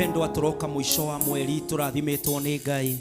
Wapendwa, tũroka mũico wa mweri tũrathimĩtwo nĩ Ngai.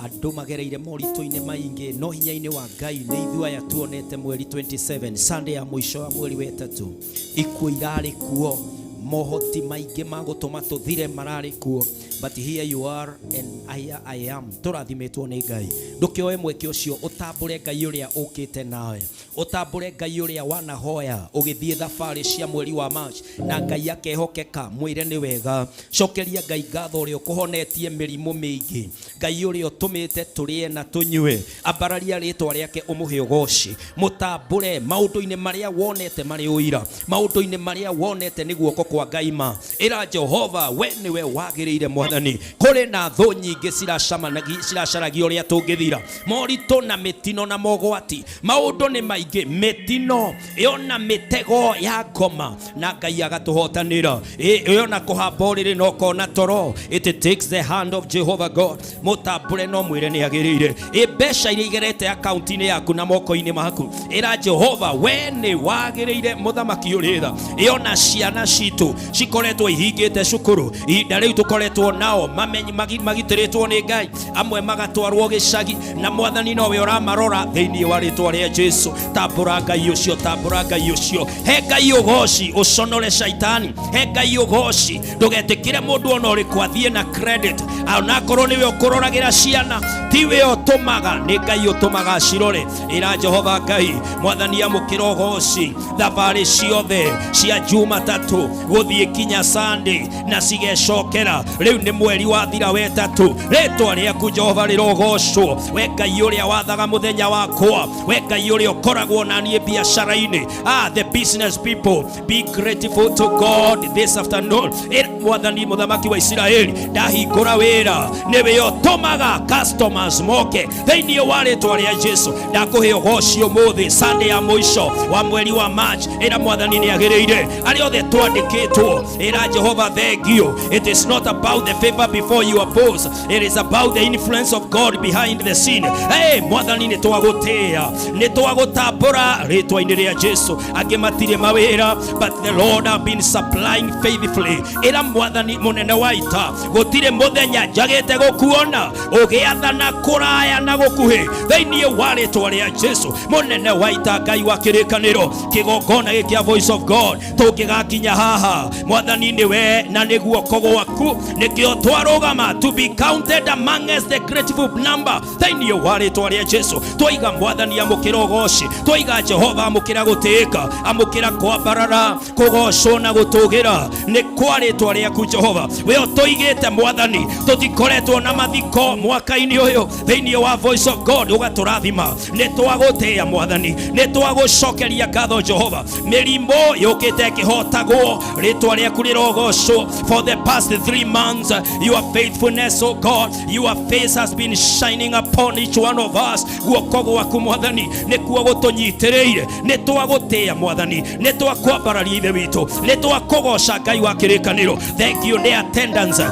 Andũ magereire moritũ-inĩ maingĩ, no hinya-inĩ wa Ngai nĩ ithuĩ aya tuonete mweri 27, Sunday ya mũico wa mweri wa ĩtatũ. Ikuũ irarĩ kuo, mohoti maingĩ ma gũtũma tũthire mararĩ kuo, but here you are and here I am. Tũrathimĩtwo nĩ Ngai. Ndũkĩoe mweke ũcio ũtambũre Ngai ũrĩa ũkĩte nawe. Ũtambũre Ngai ũrĩa wanahoya ũgĩthiĩ thabarĩ cia mweri wa March na Ngai akehokeka, mwĩre nĩ wega. Cokeria Ngai ngatho ũrĩa ũkũhonetie mĩrimũ mĩingĩ, Ngai ũrĩa ũtũmĩte tũrĩe na tũnyue. Ambararia rĩtwa rĩake ũmũhe ũgoci. Mũtambũre maũndũ-inĩ marĩa wonete marĩ ũira, maũndũ-inĩ marĩa wonete nĩ guoko kwa Ngai ma. Ĩra Jehova, we nĩwe wagĩrĩire Mwathani. Kũrĩ na thũ nyingĩ ciracaragia ũrĩa tũngĩthira. Moritũ na mĩtino na mogwati, maũndũ nĩ maingĩ, mĩtino ĩyo na mĩtego ya ngoma, na Ngai agatũhotanĩra. Ĩyo na kũhamba ũrĩrĩ na ũkona toro. It takes the hand of Jehovah God. Mũtambũre no mwĩre nĩ agĩrĩire. Ĩ mbeca iria igerete akaunti-inĩ yaku na moko-inĩ maku, ĩra Jehova, we nĩ wagĩrĩire, mũthamaki ũrĩ tha. Ĩyo na ciana citũ cikoretwo ihingĩte cukuru ihinda rĩu tũkoretwo nao magitĩrĩtwo nĩ Ngai, amwe magatwarwo gĩcagi, na Mwathani nowe ũramarora thĩinĩ wa rĩtwa rĩa Jesu. Tambũra Ngai ũcio, tambũra Ngai ũcio, he Ngai ũgoci, ũconore shaitani, he Ngai ũgoci. Ndũgetĩkĩre mũndũ ona ũrĩkũ athiĩ na credit, onakorwo nĩwe ũkũroragĩra ciana, tiwe ũtũmaga, nĩ Ngai ũtũmaga acirore. Ĩra Jehova Ngai, Mwathani, amũkĩra ũgoci. Thabarĩ ciothe cia Jumatatũ gũthiĩ kinya Sunday na cigecokera, rĩu nĩ mweri wathira wetatũ. Rĩtwa rĩaku Jehova rĩrogocwo, we Ngai ũrĩa wathaga mũthenya wakwa, we Ngai ũrĩa ũkoragwo na niĩ biacara-inĩ. The business people, be grateful to God this afternoon. Ĩra Mwathani mũthamaki wa Isiraeli, ndahingũra wĩra, nĩwe ũtũmaga customers moke thĩinĩ wa rĩtwa rĩa Jesu. Ndakũhe ũgoci ũmũthĩ, Sunday ya mũico wa mweri wa March. Ĩra Mwathani nĩ agĩrĩire, arĩa othe twandĩkĩtwo, ĩra Jehova thank you. It is not about the favor before you oppose, it is about the influence of God behind the scene. Hey, Mwathani, nĩ twagũtĩĩa, nĩ twagũtambũra rĩtwa-inĩ rĩa Jesu. Angĩ matirĩ mawĩra, but the Lord have been supplying faithfully. Ĩra Mwathani mũnene wa ita, gũtirĩ mũthenya njagĩte gũkuona ũgĩathana kũraya na gũkuhĩ thĩinĩ wa rĩtwa rĩa Jesu. Mũnene wa ita, Ngai wa kĩrĩkanĩro, kĩgongona gĩkĩ kĩa Voice of God tũngĩgakinya haha, Mwathani, nĩwe na nĩ guoko gwaku nĩkĩo twarũgama, to be counted amongst the grateful number thĩinĩ wa rĩtwa rĩa Jesu. Twaiga Mwathani amũkĩra ũgoci, twaiga Jehova amũkĩra gũtĩĩka, amũkĩra kwambarara, kũgocwo na gũtũgĩra nĩ kwa rĩtwa rĩaku Jehova. We ũtũigĩte Mwathani, tũtikoretwo na mathiko mwaka-inĩ ũyũ thĩinĩ wa Voice of God, ũgatũrathima. Nĩ twagũtĩĩa Mwathani, nĩ twagũcokeria ngatho Jehova. Mĩrimũ yũkĩte ĩkĩhotagwo, rĩtwa rĩaku rĩrogocwo. For the past 3 months, your faithfulness, oh God, your face has been shining upon each one of us. Guoko gwaku Mwathani nĩkuo gũtũnyitĩrĩire. Nĩ twagũtĩĩa Mwathani, nĩ twakwambararia Ithe witũ, nĩ twakũgoca Ngai wa kĩrĩkanĩro. Thank you nĩ attendance.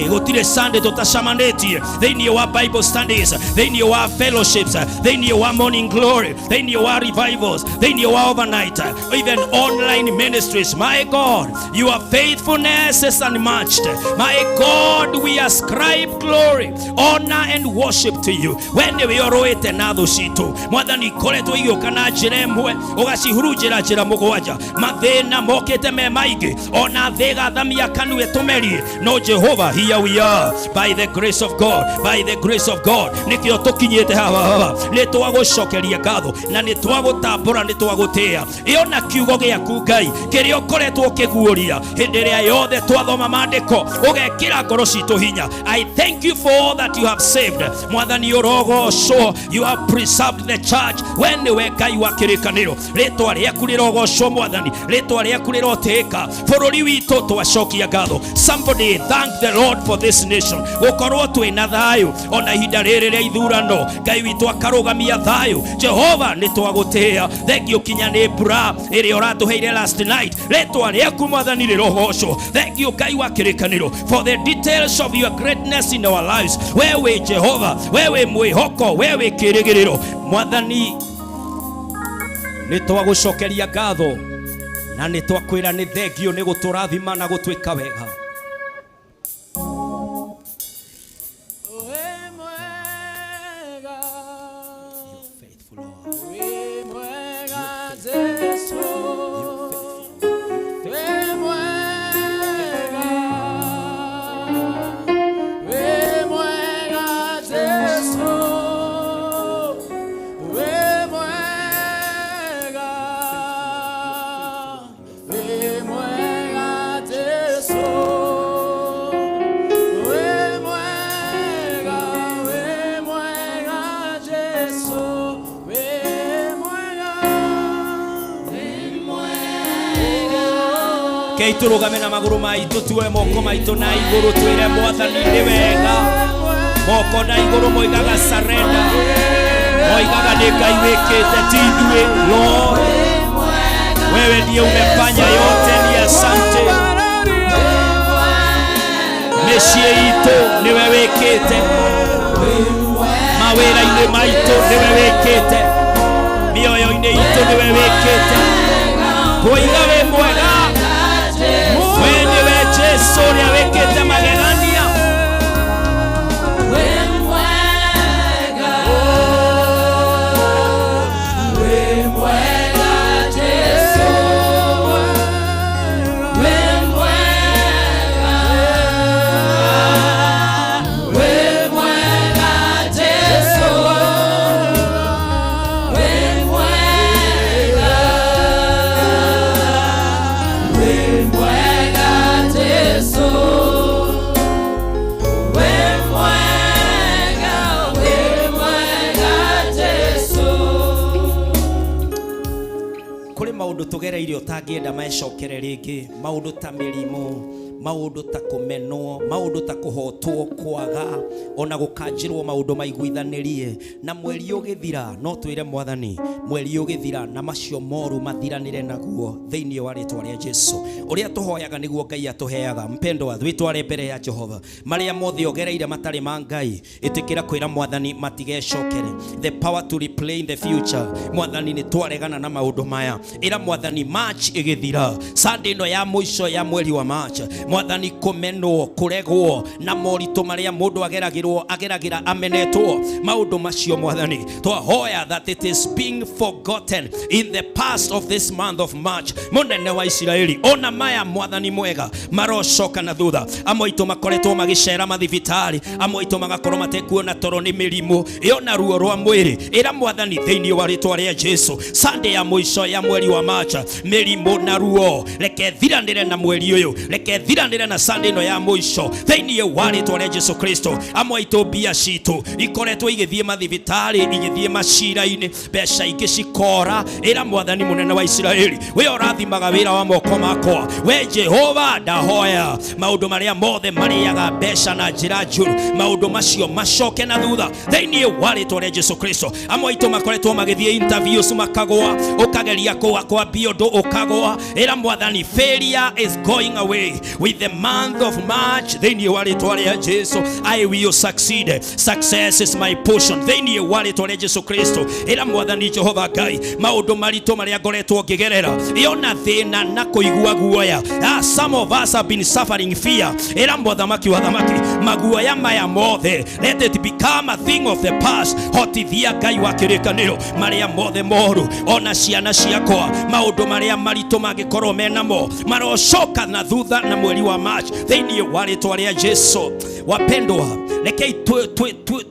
Gũtirĩ Sunday tũtacamanĩtie thĩinĩ wa Bible studies, thĩinĩ wa fellowships, thĩinĩ wa morning glory, thĩinĩ wa revivals, thĩinĩ wa overnight, even online ministries. My God, your faithfulness is unmatched. My God, we ascribe glory, honor and worship to you. We nĩwe ũrũĩte na thũ citũ Mwathani, ikoretwo igĩũka na njĩra ĩmwe ũgacihurunjĩra njĩra mũgwanja. Mathĩna mokĩte me maingĩ, ona thĩ ĩgathamia kanua ĩtũmerie, no Jehova, here we are by the grace of God, by the grace of God nĩkĩo tũkinyĩte haha. Baba, nĩ twagũcokeria ngatho na nĩ twagũtambũra, nĩ twagũtĩĩa. Ĩyo na kiugo gĩaku Ngai kĩrĩa ũkoretwo ũkĩguũria hĩndĩ ĩrĩa yothe twathoma maandĩko, ũgekĩra ngoro citũ hinya. I thank you for all that you have saved. Mwathani, ũrogocwo. You have preserved the church. We nĩwe Ngai wa kĩrĩkanĩro, rĩtwa rĩaku rĩrogocwo Mwathani, rĩtwa rĩaku rĩrotĩĩka. Bũrũri witũ twacokia ngatho. Somebody thank the Lord for this nation, gũkorwo twĩna thayũ ona ihinda rĩrĩ rĩa ithurano. Ngai witũ akarũgamia thayũ. Jehova, nĩ twagũtĩĩa. Thengiũ kinya nĩ mbura ĩrĩa ũratũheire last night. Rĩtwa rĩaku Mwathani rĩrogocwo. Thengiũ Ngai wa kĩrĩkanĩro for the details of your greatness in our lives. We wĩ Jehova, we wĩ mwĩhoko, we wĩ kĩrĩgĩrĩro. Mwathani, nĩ twagũcokeria ngatho na nĩ twakwĩra nĩ thengio nĩ gũtũrathima na gũtwĩka wega. Rekei tũrũgame na magũrũ maitũ, tuoe moko maitũ na igũrũ, twĩre Mwathani nĩ wega. Moko na igũrũ moigaga surrender, moigaga nĩ Ngai wĩkĩte, ti ithuĩ. Lord, wewe ndiye umefanya yote, ni asante. Mĩciĩ itũ nĩwe wĩkĩte, mawĩra-inĩ maitũ nĩwe wĩkĩte, mĩoyo-inĩ itũ nĩwe wĩkĩte. Twoiga wĩ mwega, we nĩwe Jesu ũrĩa wĩkĩte magegania. Kũrĩ maũndũ tũgereire ũtangĩenda mecokere rĩngĩ, maũndũ ta mĩrimũ, maũndũ ta kũmenwo, maũndũ ta kũhotwo, kwaga ona gũkanjĩrwo maũndũ maiguithanĩrie. Na mweri ũgĩthira no twĩre Mwathani, mweri ũgĩthira na macio moru mathiranĩre naguo thĩinĩ wa rĩtwa rĩa Jesu. Ũrĩa tũhoyaga nĩguo Ngai atũheaga. Mpendwa, wĩtware mbere ya Jehova. Marĩa mothe ũgereire matarĩ ma Ngai, ĩtĩkĩra kwĩra Mwathani matigecokere. The power to replay in the future. Mwathani, nĩ twaregana na maũndũ maya. Ĩra Mwathani March ĩgĩthira, Sunday ĩno ya mũico ya mweri wa March, Mwathani, kũmenwo, kũregwo na moritũ marĩa mũndũ ageragĩrwo, ageragĩra amenetwo, maũndũ macio Mwathani twahoya that it is being forgotten in the past of this month of March. Mũnene wa Isiraeli, ona maya Mwathani mwega marocoka na thutha. Amwe aitũ makoretwo magĩcera mathibitarĩ, amwe aitũ magakorwo matekuona toro nĩ mĩrimũ ĩyo na ruo rwa mwĩrĩ. Ĩra Mwathani thĩinĩ wa rĩtwa rĩa Jesu, Sunday ya mũico ya mweri wa March, mĩrimũ na ruo reke thiranĩre na mweri ũyũ, reke thiranĩre na Sunday ĩno ya mũico thĩinĩ wa rĩtwa rĩa Jesu Kristo. Amwe aitũ mbia citũ ikoretwo igĩthiĩ mathibitarĩ, igĩthiĩ macira-inĩ, mbeca ingĩ cikora. Ĩra Mwathani mũnene wa Isiraeli, we ũrathimaga wĩra wa moko makwa, we Jehova, ndahoya maũndũ marĩa mothe marĩaga mbeca na njĩra njũru, maũndũ macio macoke na thutha thĩinĩ wa rĩtwa rĩa Jesu Kristo. Amwe aitũ makoretwo magĩthiĩ interviews makagũa, ũkageria kwambia ũndũ ũkagũa. Ĩra Mwathani, failure is going away with the month of March thĩinĩ wa rĩtwa rĩa Jesu. I will succeed, success is my portion thĩinĩ wa rĩtwa rĩa Jesu Kristo. Ĩra Mwathani Jehova Ngai, maũndũ maritũ marĩa ngoretwo ngĩgerera ĩona thĩna na kũigua guoya. Some of us have been suffering fear. Ĩra Mũthamaki wa thamaki, maguoya maya mothe, let it become a thing of the past. Hotithia Ngai wa kĩrĩkanĩro marĩa mothe moru, ona ciana ciakwa maũndũ marĩa maritũ mangĩkorwo menamo marocoka na thutha na mweri wa March thĩinĩ wa rĩtwa rĩa Jesu. Wapendwa, rekei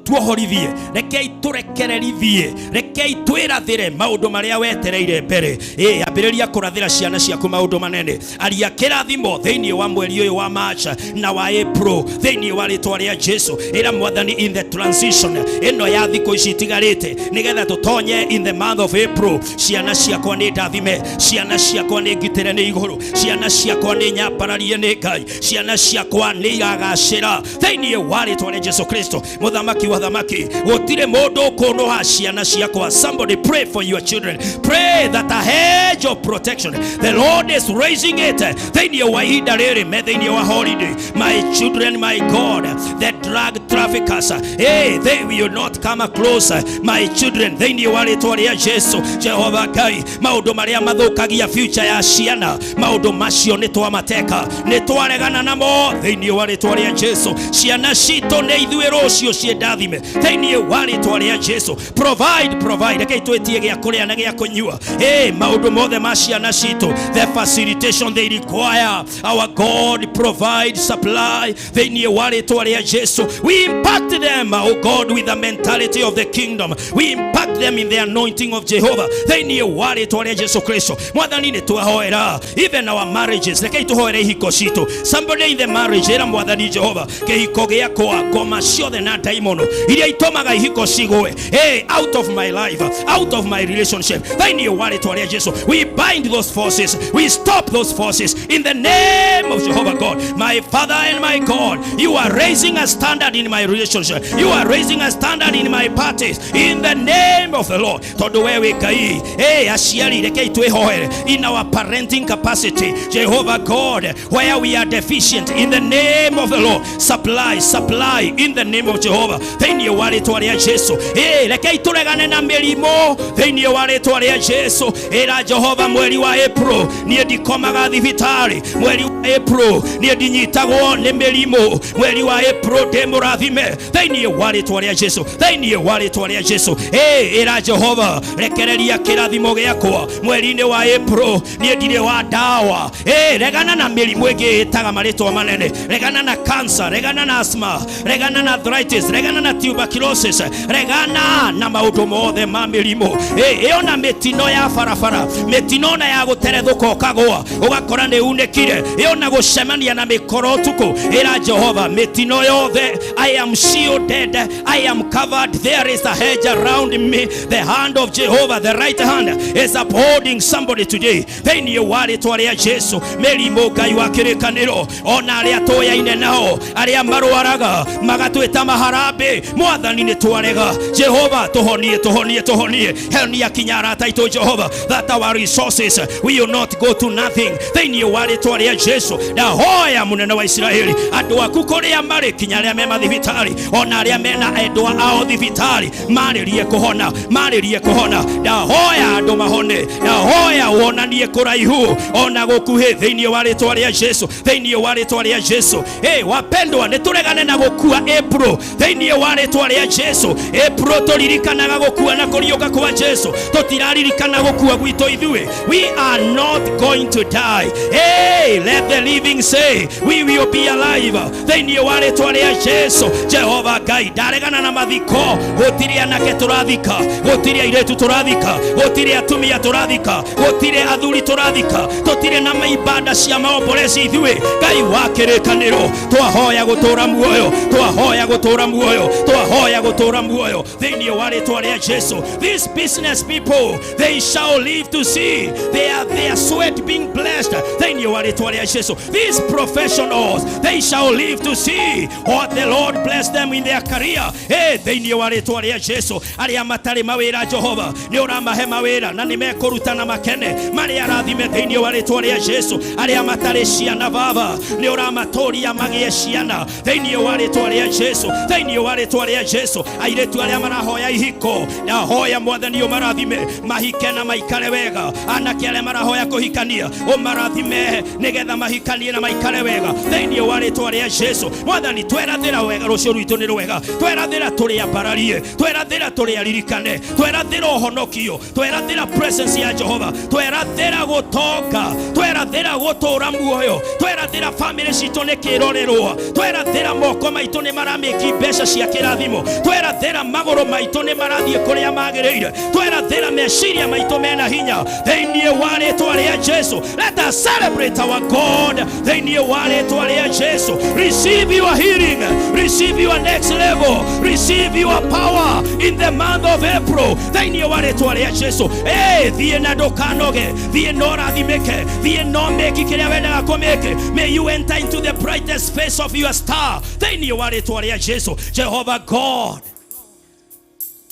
tuohorithie, rekei tũrekererithie, rekei twĩrathĩre maũndũ marĩa wetereire mbere. Ĩ ambĩrĩria kũrathĩra ciana ciaku maũndũ manene. Aria kĩrathimo thĩinĩ wa mweri ũyũ wa March na wa April thĩinĩ wa rĩtwa rĩa Jesu. Ĩra Mwathani in the transition ĩno ya thikũ ici itigarĩte, nĩgetha tũtonye in the month of April, ciana ciakwa nĩ ndathime, ciana ciakwa nĩ ngitĩre nĩ igũrũ, ciana ciakwa nĩ nyambararie nĩ Ngai, ciana ciakwa nĩ iragacĩra thĩinĩ wa rĩtwa rĩa Jesu Kristo. Mũthamaki wa thamaki, gũtirĩ mũndũ ũkũnũha ciana ciakwa. Somebody pray for your children, pray that a hedge of protection, the Lord is raising it thĩinĩ wa ihinda rĩrĩ me thĩinĩ wa holiday. My children, my God, the drug traffickers, hey, they will not come closer my children thĩinĩ wa rĩtwa rĩa Jesu. Jehova Ngai, maũndũ marĩa mathũkagia future ya ciana, maũndũ macio nĩ twamateka, nĩ twaregana namo thĩinĩ wa rĩtwa rĩa Jesu. Ciana citũ nĩ ithuĩ rũciũ ciĩ ndathime thĩinĩ wa rĩtwa rĩa Jesu. Provide, provide. Rekei twĩtie gĩa kũrĩa na gĩa kũnyua. Hey, maũndũ mothe ma ciana citũ, the facilitation they require, our God provide, supply thĩinĩ wa rĩtwa rĩa Jesu. We impact them, oh God, with the mentality of the kingdom. We impact them in the anointing of Jehovah thĩinĩ wa rĩtwa rĩa Jesu Kristo. Mwathani, nĩ twahoera even our marriages. Rekei tũhoere ihiko citũ. Somebody in the marriage, ĩra Mwathani Jehova, kĩhiko Kĩhiko gĩakwa, ngoma ciothe na ndaimono iria itũmaga ihiko cigũe, hey, out of my life, out of my relationship, thĩinĩ wa rĩtwa rĩa Jesu. We bind those forces, we stop those forces in the name of Jehovah God. My Father and my God, you are raising a standard in my relationship, you are raising a standard in my parties, in the name of the Lord. Tondũ we wĩ Ngai. Hey, aciari, rekei twĩhoere in our parenting capacity. Jehovah God, where we are deficient, in the name of the Lord, supply, supply in the name of Jehovah, thĩinĩ wa rĩtwa rĩa Jesu. Hey, rekei tũregane na mĩrimũ thĩinĩ wa rĩtwa rĩa Jesu. Ĩra Jehova, mweri wa April niĩ ndikomaga thibitarĩ, mweri wa April niĩ ndinyitagwo nĩ mĩrimũ, mweri wa April ndĩ mũrathime thĩinĩ wa rĩtwa rĩa Jesu, thĩinĩ wa rĩtwa rĩa Jesu. Hey, ĩra Jehova, rekereria kĩrathimo gĩakwa mweri-inĩ wa April, niĩ ndirĩ wa ndawa. Hey, regana na mĩrimũ ĩngĩ ĩtaga marĩtwa manene, regana na cancer, regana na asthma, regana na arthritis, regana na tuberculosis, regana na maũndũ mothe ma mĩrimũ. Hey, ĩyo na mĩtino ya barabara, mĩtino na ya gũterethũka ũkagũa ũgakora nĩ unĩkire, ĩyo na gũcemania na mĩkoro ũtukũ. Ĩra Jehova, mĩtino yothe, I am shielded, I am covered, there is a hedge around me. The hand of Jehovah, the right hand, is upholding somebody today thĩinĩ wa rĩtwa rĩa Jesu. Mĩrimũ, Ngai wa kĩrĩkanĩro, ona arĩa tũyaine nao, arĩa marwaraga magatwĩta maharambĩ, Mwathani nĩ twarega. Jehova, tũhonie, tũhonie, tũhonie, honia kinya arata aitũ, Jehova, that our resources will not go to nothing thĩinĩ wa rĩtwa rĩa Jesu. Ndahoya, mũnene wa Isiraeli, andũ aku kũrĩa marĩ, kinya arĩa me mathibitarĩ, ona arĩa mena endwa ao thibitarĩ, marĩrie kũhona, marĩrie kũhona. Ndahoya andũ mahone, ndahoya wonanie kũraihu ona gũkuhĩ thĩinĩ wa rĩtwa rĩa Jesu, thĩinĩ wa rĩtwa rĩa Jesu. Hey, wapendwa, nĩ tũregane na gũkua April thĩinĩ wa rĩtwa rĩa Jesu. April tũririkanaga gũkua na kũriũka kwa Jesu, tũtiraririkana gũkua gwitũ ithuĩ. We are not going to die. Hey, let the living say we will be alive thĩinĩ wa rĩtwa rĩa Jesu. Jehova Ngai, ndaregana na mathiko. Gũtirĩ anake tũrathika, gũtirĩ airĩtu tũrathika, gũtirĩ atumia tũrathika, gũtirĩ athuri tũrathika, tũtirĩ na maibanda cia maombolezi ithuĩ. Ngai wa kĩrĩkanĩro, twahoya gũtũra muoyo, twahoya gũtũra muoyo, twahoya gũtũra muoyo thĩinĩ wa rĩtwa rĩa Jesu. These business people, they shall live to see their sweat being blessed thĩinĩ wa rĩtwa rĩa Jesu. These professionals, they shall live to see what the Lord bless them in their career. Hey, thĩinĩ wa rĩtwa rĩa Jesu. Arĩa matarĩ mawĩra, Jehova, nĩ ũramahe mawĩra na nĩ mekũruta na makene, marĩa arathime thĩinĩ wa rĩtwa rĩa Jesu. Arĩa matarĩ ciana, Baba, nĩ ũramatũria magĩe ciana thĩinĩ wa rĩtwa rĩa Jesu, thĩinĩ wa rĩtwa rĩa Jesu. Airĩtu arĩa marahoya ihiko, ndahoya Mwathani ũmarathime mahike na maikare wega. Anake arĩa marahoya kũhikania, ũmarathime nĩgetha mahikanie na maikare wega thĩinĩ wa rĩtwa rĩa Jesu. Mwathani, twerathĩra wega, rũciũ rwitũ nĩ rwega. Twerathĩra tũrĩ ambararie, twerathĩra tũrĩ aririkane, twerathĩra ũhonokio, twerathĩra presence ya Jehova, twerathĩra gũtonga, twerathĩra gũtũra muoyo, twerathĩra famĩlĩ citũ nĩ kĩrorerwo, twerathĩra moko maitũ nĩ maramĩki mbeca cia kĩrathimo, twerathĩra magũrũ maitũ nĩ marathiĩ kũrĩa magĩrĩire, twerathĩra meciria maitũ mena hinya thĩinĩ wa rĩtwa rĩa Jesu. Let us celebrate our God thĩinĩ wa rĩtwa rĩa Jesu. Receive your healing, receive your next level, receive your power in the month of April thĩinĩ wa rĩtwa rĩa Jesu. Hey, thiĩ na ndũkanoge, thiĩ na ũrathimĩke, thiĩ na ũmĩki kĩrĩa wendaga kũmĩke. May you enter into the brightest face of your star thĩinĩ wa rĩtwa rĩa Jesu. Jehovah God,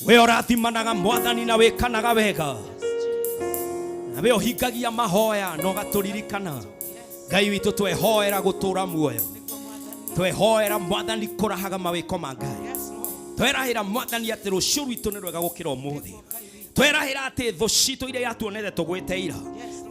we ũrathimanaga, Mwathani, na wĩkanaga wega, na we ũhingagia mahoya na ũgatũririkana. Ngai witũ, twehoera gũtũra muoyo, twehoera, Mwathani, kũrahaga mawĩko ma Ngai, twerahĩra, Mwathani, atĩ rũciũ rwitũ nĩ rwega gũkĩra ũmũthĩ. Twerahĩra atĩ thũ citũ iria iratuonete tũgwĩte ira,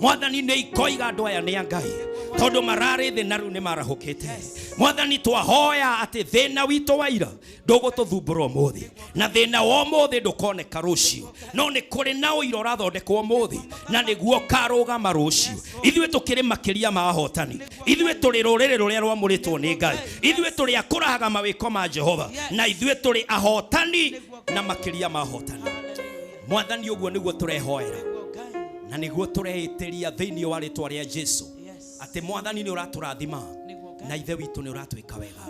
Mwathani, nĩ ikoiga andũ aya nĩ a Ngai, tondũ mararĩ thĩ na rĩu nĩ marahũkĩte. Mwathani, twahoya atĩ thĩna witũ wa ira ndũgũtũthumbũra ũmũthĩ, na thĩna wa ũmũthĩ ndũkoneka rũciũ, no nĩ kũrĩ na ũira ũrathondekwo ũmũthĩ na nĩguo ũkarũgama rũciũ. Ithuĩ tũkĩrĩ makĩria ma ahotani, ithuĩ tũrĩ rũrĩrĩ rũrĩa rwamũrĩtwo nĩ Ngai, ithuĩ tũrĩ akũrahaga mawĩko ma Jehova, na ithuĩ tũrĩ ahotani na makĩria ma ahotani. Mwathani, ũguo nĩguo tũrehoera na nĩguo tũreĩtĩria thĩinĩ wa rĩtwa rĩa Jesu, atĩ Mwathani nĩ ũratũrathima na Ithe witũ nĩ ũratwĩka wega.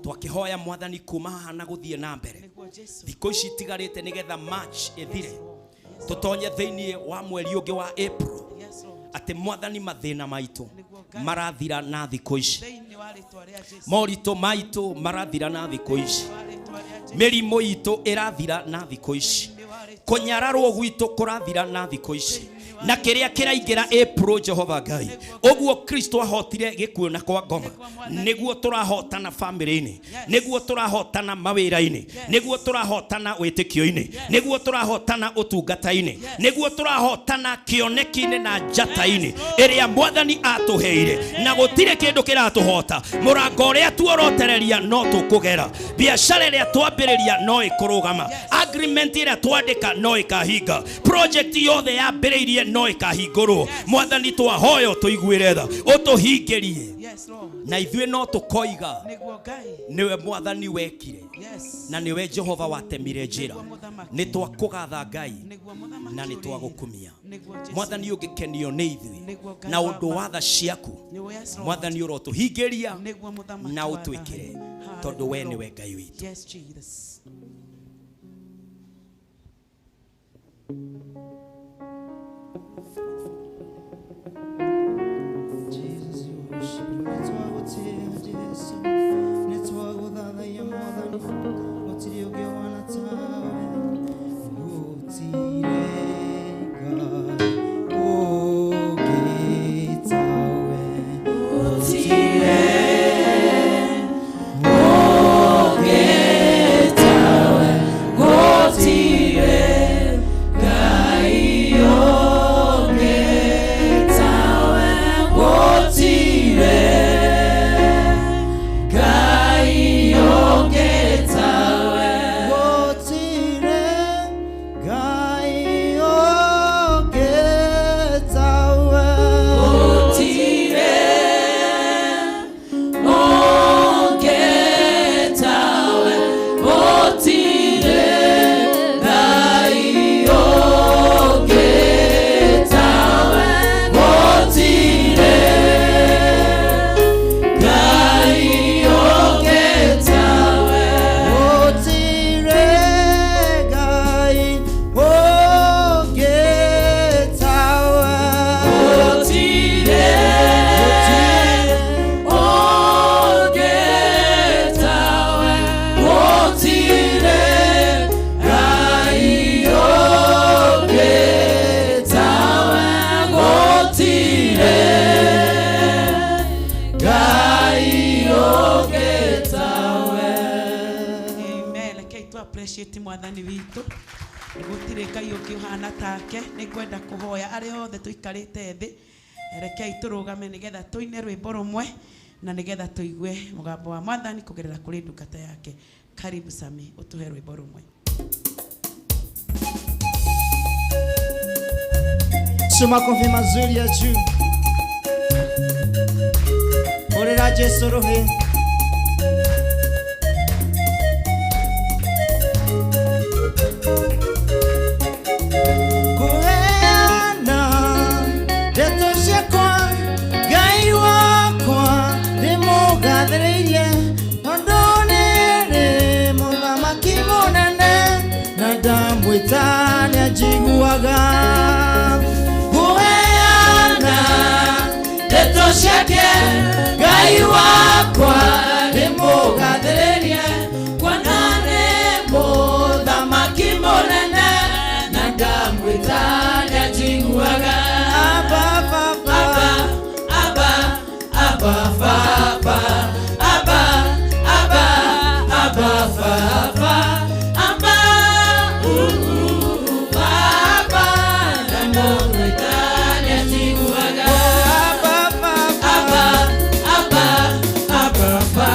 Lord. Twakĩhoya Mwathani kuma haha na gũthiĩ na mbere. Nĩguo Jesu. Thikũ ici itigarĩte nĩgetha March ĩthire, Yes, Lord. Yes, tũtonye thĩinĩ wa mweri ũngĩ wa April, Yes, Lord. atĩ Mwathani mathĩna maitũ Nĩguo Ngai. marathira na thikũ ici. Thĩinĩ wa rĩtwa rĩa Jesu. Moritũ maitũ marathira na thikũ ici. Wa rĩtwa rĩa Jesu. Mĩrimũ itũ ĩrathira na thikũ ici. Thĩinĩ wa rĩtwa Kũnyararwo gwitũ kũrathira na thikũ ici, na kĩrĩa kĩraingĩra April, Jehova Ngai, ũguo Kristo ahotire gĩkuũ na kwa ngoma, nĩguo tũrahotana bamĩrĩ-inĩ, nĩguo tũrahotana mawĩra-inĩ, nĩguo tũrahotana wĩtĩkio-inĩ, nĩguo tũrahotana ũtungata-inĩ, nĩguo tũrahotana kĩoneki-inĩ na njata-inĩ ĩrĩa Mwathani atũheire, na gũtirĩ kĩndũ kĩratũhota. Mũrango ũrĩa tuorotereria no tũkũgera, biacara ĩrĩa twambĩrĩria no ĩkũrũgama, agreement ĩrĩa twandĩka no ĩkahinga, project yothe yambĩrĩirie no ĩkahingũrwo. Mwathani, twahoya ũtũiguĩre tha, ũtũhingĩrie. Yes, Lord. Na ithuĩ no tũkoiga, Nĩguo Ngai. nĩwe Mwathani wekire, Yes. na nĩwe Jehova watemire njĩra. Nĩguo Mũthamaki. Nĩ twakũgatha Ngai, Nĩguo Mũthamaki na nĩ ũrĩ. twagũkumia. Nĩguo Jesu. Mwathani, ũngĩkenio nĩ ithuĩ Nĩguo Ngai na ũndũ wa wa tha ciaku, Nĩguo, yes, Lord. Mwathani, ũrotũhingĩria Nĩguo Mũthamaki na wa ũtwĩkĩre, thayũ. tondũ we Hallelujah. nĩwe Ngai witũ. Yes, Jesus. Jesus, you worship. Nĩtwagũtĩĩa Jesu, nĩtwagũthathaiya Mwathani, gũtirĩ ũngĩ ũhaana tawe. Gũtirĩ Ngai ũngĩ tawe. Gũtirĩ Ngai ũngĩ tawe. Gũtirĩ Ngai ũngĩ tawe. Gũtirĩ. Amen. Rekei tu appreciate Mwathani witũ. Gũtirĩ Ngai ũngĩ ũhana take. Nĩ ngwenda kũhoya arĩa othe tũikarĩte thĩ, rekei tũrũgame nĩgetha tũine rwĩmbo rũmwe na nĩgetha tũigue mũgambo wa Mwathani kũgerera kũrĩ ndungata yake. Karibu Sami, ũtũhe rwĩmbo rũmwe. Sio makofi mazuri ya juu. Orera Jesu rohe. Kuheana ndeto ciakwa, Ngai wakwa ndĩmũgathĩrĩirie, tondũ nĩrĩ mũthamaki mũnene, na ndamwĩta nĩanjiguaga. Kuheana ndeto ciake, Ngai wakwa ndĩmũgathĩrĩrie, kuona nĩ mũthamaki mũnene, na ndamwĩta nĩanjiguaga. Abba, Baba, Abba, Abba, Baba, Abba, Abba, Abba, Baba, Abba, Baba, ndamwĩta nĩanjiguaga. Abba, Abba, Abba, Abba,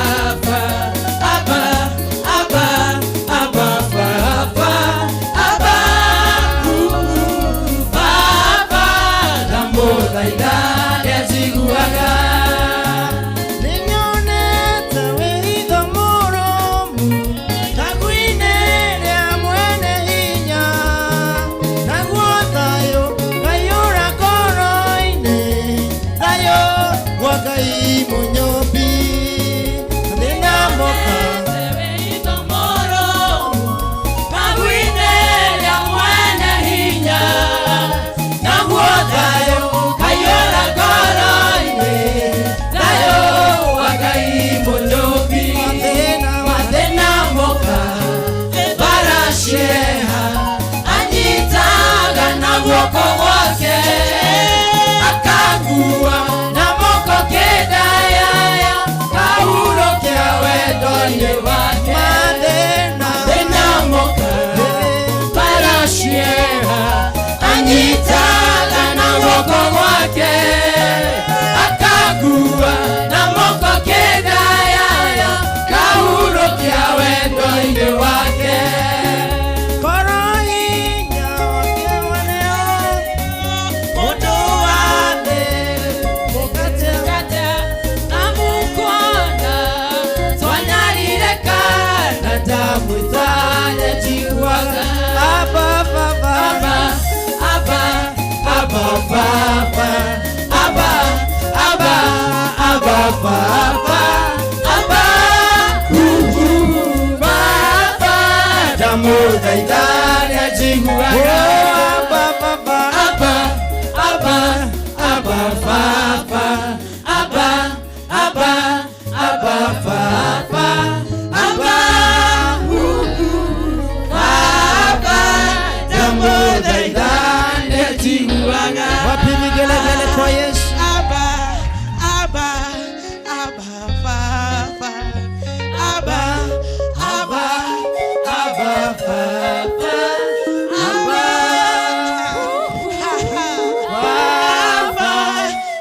nĩanjiguaga. Oh, Abba Baba. Abba, Abba, Abba Baba, Abba, Abba, Abba Baba, Abba, Baba, ndamũthaitha nĩanjiguaga. Wapi vigelegele kwa Yesu? Abba, Abba, Abba, Baba. Abba, Abba, Abba Baba, Abba, Abba,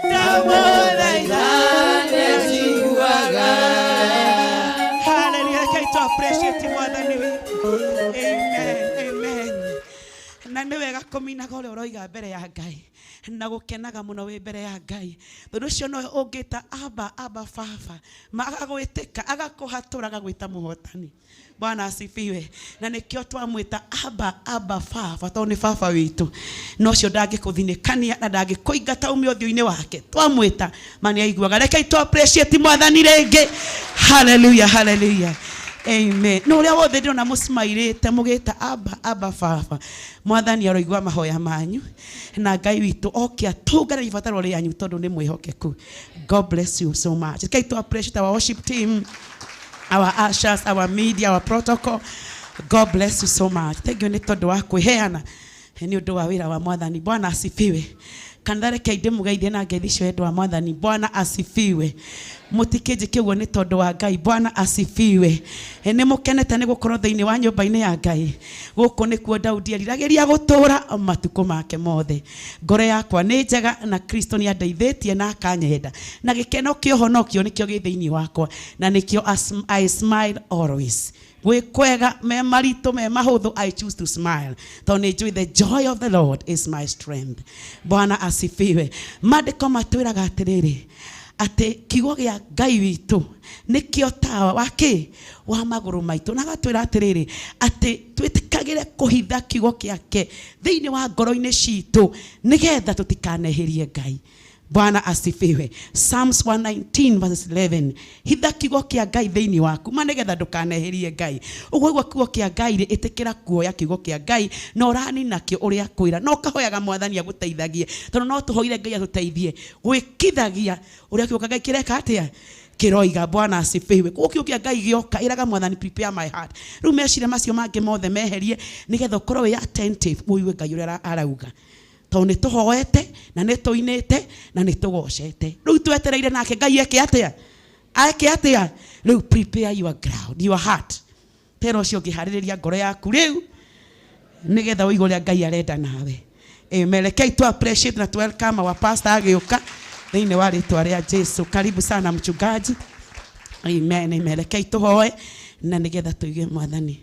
ndamũthaitha nĩanjiguaga. Hallelujah. Rekei tu appreciate mwathani witũ. Amen. Amen. Na nĩ wega kũminaga ũrĩa ũroiga mbere ya Ngai na gũkenaga mũno wĩ mbere ya Ngai, tondũ ũcio nowe ũngĩta Abba, Abba Baba, ma agagwĩtĩka, agakũhatũra, agagwĩta mũhotani. Bwana asifiwe. Na nĩkĩo twamwĩta Abba, Abba Baba, tondũ nĩ baba witũ, na ũcio ndangĩkũthinĩkania na ndangĩkũingata ume ũthiũ-inĩ wake. Twamwĩta ma nĩ aiguaga. Rekei tu appreciate mwathani rĩngĩ. Hallelujah, hallelujah. Amen. No ũrĩa wothe ndĩrona mũcimairĩte mũgĩta Abba, Abba Baba, mwathani aroigua mahoya manyu, na Ngai witũ oke atũngane ibataro rĩanyu tondũ nĩ mwĩhokeku. God bless you so much. Rekei tu appreciate our worship team, our ushers, our media, our protocol. God bless you so much. Thank you nĩ tondũ wa kwĩheana nĩ ũndũ wa wĩra wa mwathani. Bwana asifiwe. Kanitha, rekei ndĩmũgeithie na ngeithi icio endwa wa mwathani. Bwana asifiwe. Mũtikĩnjĩke ũguo nĩ tondũ wa Ngai. Bwana asifiwe. Nĩ mũkenete nĩ gũkorwo thĩinĩ wa nyũmba-inĩ ya Ngai. Gũkũ nĩkuo Daudi eriragĩria gũtũũra matukũ make mothe. Ngoro yakwa nĩ njega na Kristo nĩ andeithĩtie na akanyenda, na gĩkeno kĩa ũhonokio nĩkĩo gĩ thĩinĩ wakwa, na nĩkĩo I smile always. Gwĩ kwega, me maritũ, me mahũthũ, I choose to smile tondũ nĩ njũĩ the joy of the Lord is my strength. Bwana asifiwe. Maandĩko matwĩraga atĩrĩrĩ, atĩ kiugo gĩa Ngai witũ nĩkĩo tawa wa kĩ wa magũrũ maitũ, na agatwĩra atĩrĩrĩ, atĩ twĩtĩkagĩre kũhitha kiugo gĩake thĩinĩ wa ngoro-inĩ citũ nĩgetha tũtikanehĩrie Ngai. Bwana asifiwe. Psalms 119 verses 11. Hitha kiugo kĩa Ngai thĩinĩ waku ma nĩgetha ndũkanehĩrie Ngai. Ũguo igua kiugo kĩa Ngai rĩ, ĩtĩkĩra kuoya kiugo kĩa Ngai na ũrani nakĩo ũrĩa kwĩra, na ũkahoyaga mwathani agũteithagie, tondũ no tũhoire Ngai atũteithie gwĩkithagia ũrĩa kiugo kĩa Ngai kĩreka atĩa, kĩroiga. Bwana asifiwe. Koguo kiugo kĩa Ngai gĩoka, ĩraga mwathani, "Prepare my heart." Rĩu meciria macio mangĩ mothe meherie nĩgetha ũkorwo wĩ attentive ũigue Ngai ũrĩa arauga, tondũ nĩ tũhoete na nĩ tũinĩte na nĩ tũgocete. Rĩu twetereire nake Ngai eke atĩa, eke atĩa. Rĩu prepare your ground, your heart. Tera ũcio ũngĩharĩrĩria ngoro yaku rĩu nĩgetha ũigue ũrĩa Ngai arenda nawe. Amen. Rekei tu appreciate na tu welcome our pastor agĩũka thĩinĩ wa rĩtwa rĩa Jesu. Karibu sana, mchungaji. Amen, amen. Rekei tũhoe na nĩgetha tũigue mwathani.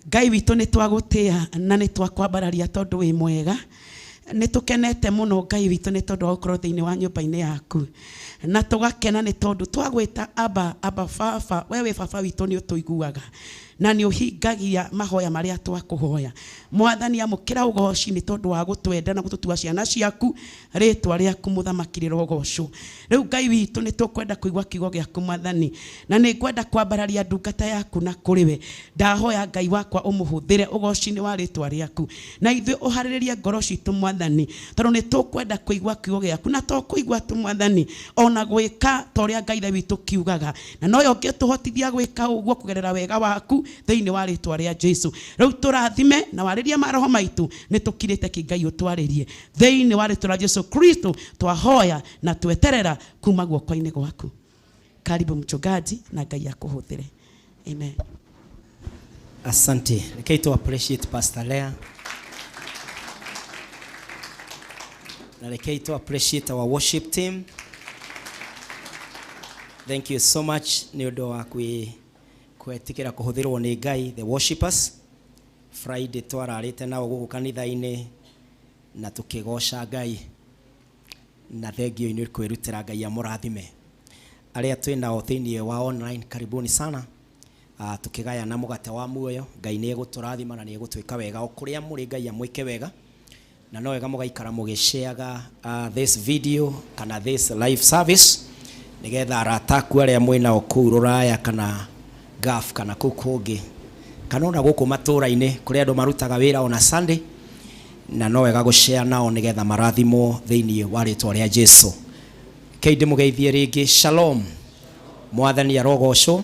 Ngai witũ, nĩ twagũtĩa na nĩ twakwambararia tondũ wĩ mwega. Nĩ tũkenete mũno, Ngai witũ, nĩ tondũ wa gũkorwo thĩinĩ wa nyũmba-inĩ yaku, na tũgakena nĩ tondũ twagwĩta Abba, Abba Baba. We wĩ baba witũ, nĩ ũtũiguaga na nĩ ũhingagia mahoya marĩa twakũhoya. Mwathani, amũkĩra ũgoci nĩ tondũ wa gũtwenda na gũtũtua ciana ciaku. Rĩtwa rĩaku mũthamaki rĩrogocwo. Rĩu Ngai witũ, nĩ tũkwenda kũigua kiugo gĩaku, mwathani, na nĩ ngwenda kwambararia ndungata yaku na kũrĩ we. Ndahoya, Ngai wakwa, ũmũhũthĩre ũgoci-inĩ wa rĩtwa rĩaku, na ithuĩ ũharĩrĩrie ngoro citũ, mwathani, tondũ nĩ tũkwenda kũigua kiugo gĩaku, na to kũigua tu, mwathani, ona gwĩka ta ũrĩa Ngai Ithe witũ kiugaga, na noyo ũngĩtũhotithia gwĩka ũguo kũgerera wega waku thĩinĩ wa rĩtwa rĩa Jesu. Rĩu tũrathime na warĩrie maroho maitũ. Nĩ tũkirĩte ki, Ngai, ũtwarĩrie. Thĩinĩ wa rĩtwa rĩa Jesu Kristo twahoya na tweterera kuma guoko-inĩ gwaku. Karibu, mchungaji, na Ngai akũhũthĩre. Amen. Asante. Rekei tu appreciate Pastor Lea. Na rekei tu appreciate our worship team. Thank you so much nĩ ũndũ wa kwĩtĩkĩra kũhũthĩrwo nĩ Ngai, the worshipers. Friday twararĩte nao gũkũ kanitha-inĩ na tũkĩgoca Ngai, na thengio inĩ kwĩrutĩra. Ngai amũrathime. Arĩa twĩ nao thĩinĩ wa online, karibuni sana. Tukĩgayana mũgate wa muoyo. Ngai nĩ egũtũrathima na nĩ egũtwĩka wega o kũrĩa mũrĩ. Ngai amwĩke wega, na no wega mũgaikara mũgĩshareaga this video kana this live service, nĩgetha arata aku arĩa mwĩ nao kũu rũraya kana Gulf kana kũu kũngĩ. Kana ona gũkũ matũũra-inĩ kũrĩa andũ marutaga wĩra ona Sunday, na no wega gũshare nao nĩgetha marathimwo thĩinĩ wa rĩtwa rĩa Jesu. Kei ndĩmũgeithie rĩngĩ, shalom. Mwathani arogocwo.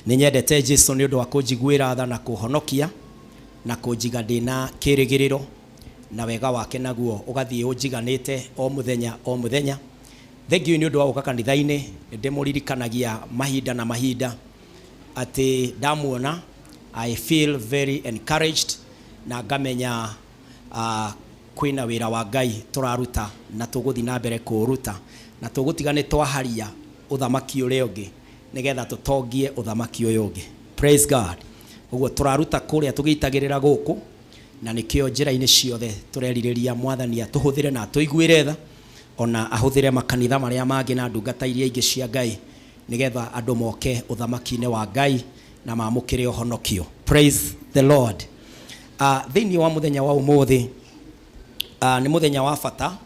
Nĩ nyendete Jesu nĩ ũndũ wa kũnjiguĩra tha na kũhonokia na kũnjiga ndĩna kĩrĩgĩrĩro, na wega wake naguo ũgathiĩ ũnjiganĩte o mũthenya o mũthenya. Thengiũ nĩ ũndũ wa gũka kanitha-inĩ. Nĩ ndĩmũririkanagia mahinda na mahinda atĩ ndamuona I feel very encouraged, na ngamenya kwĩna wĩra wa Ngai tũraruta na tũgũthiĩ na mbere kũũruta, na tũgũtiga nĩ twaharia ũthamaki ũrĩa ũngĩ nĩgetha tũtongie ũthamaki ũyũ ũngĩ. Praise God. Ũguo tũraruta kũrĩa tũgĩitagĩrĩra gũkũ, na nĩkĩo njĩra-inĩ ciothe tũrerirĩria Mwathani atũhũthĩre na atũiguĩre tha, ona ahũthĩre makanitha marĩa mangĩ na ndungata iria ingĩ cia Ngai, nĩgetha andũ moke ũthamaki-inĩ wa Ngai na mamũkĩre ũhonokio. Praise the Lord. Thĩinĩ wa mũthenya wa ũmũthĩ, nĩ mũthenya wa bata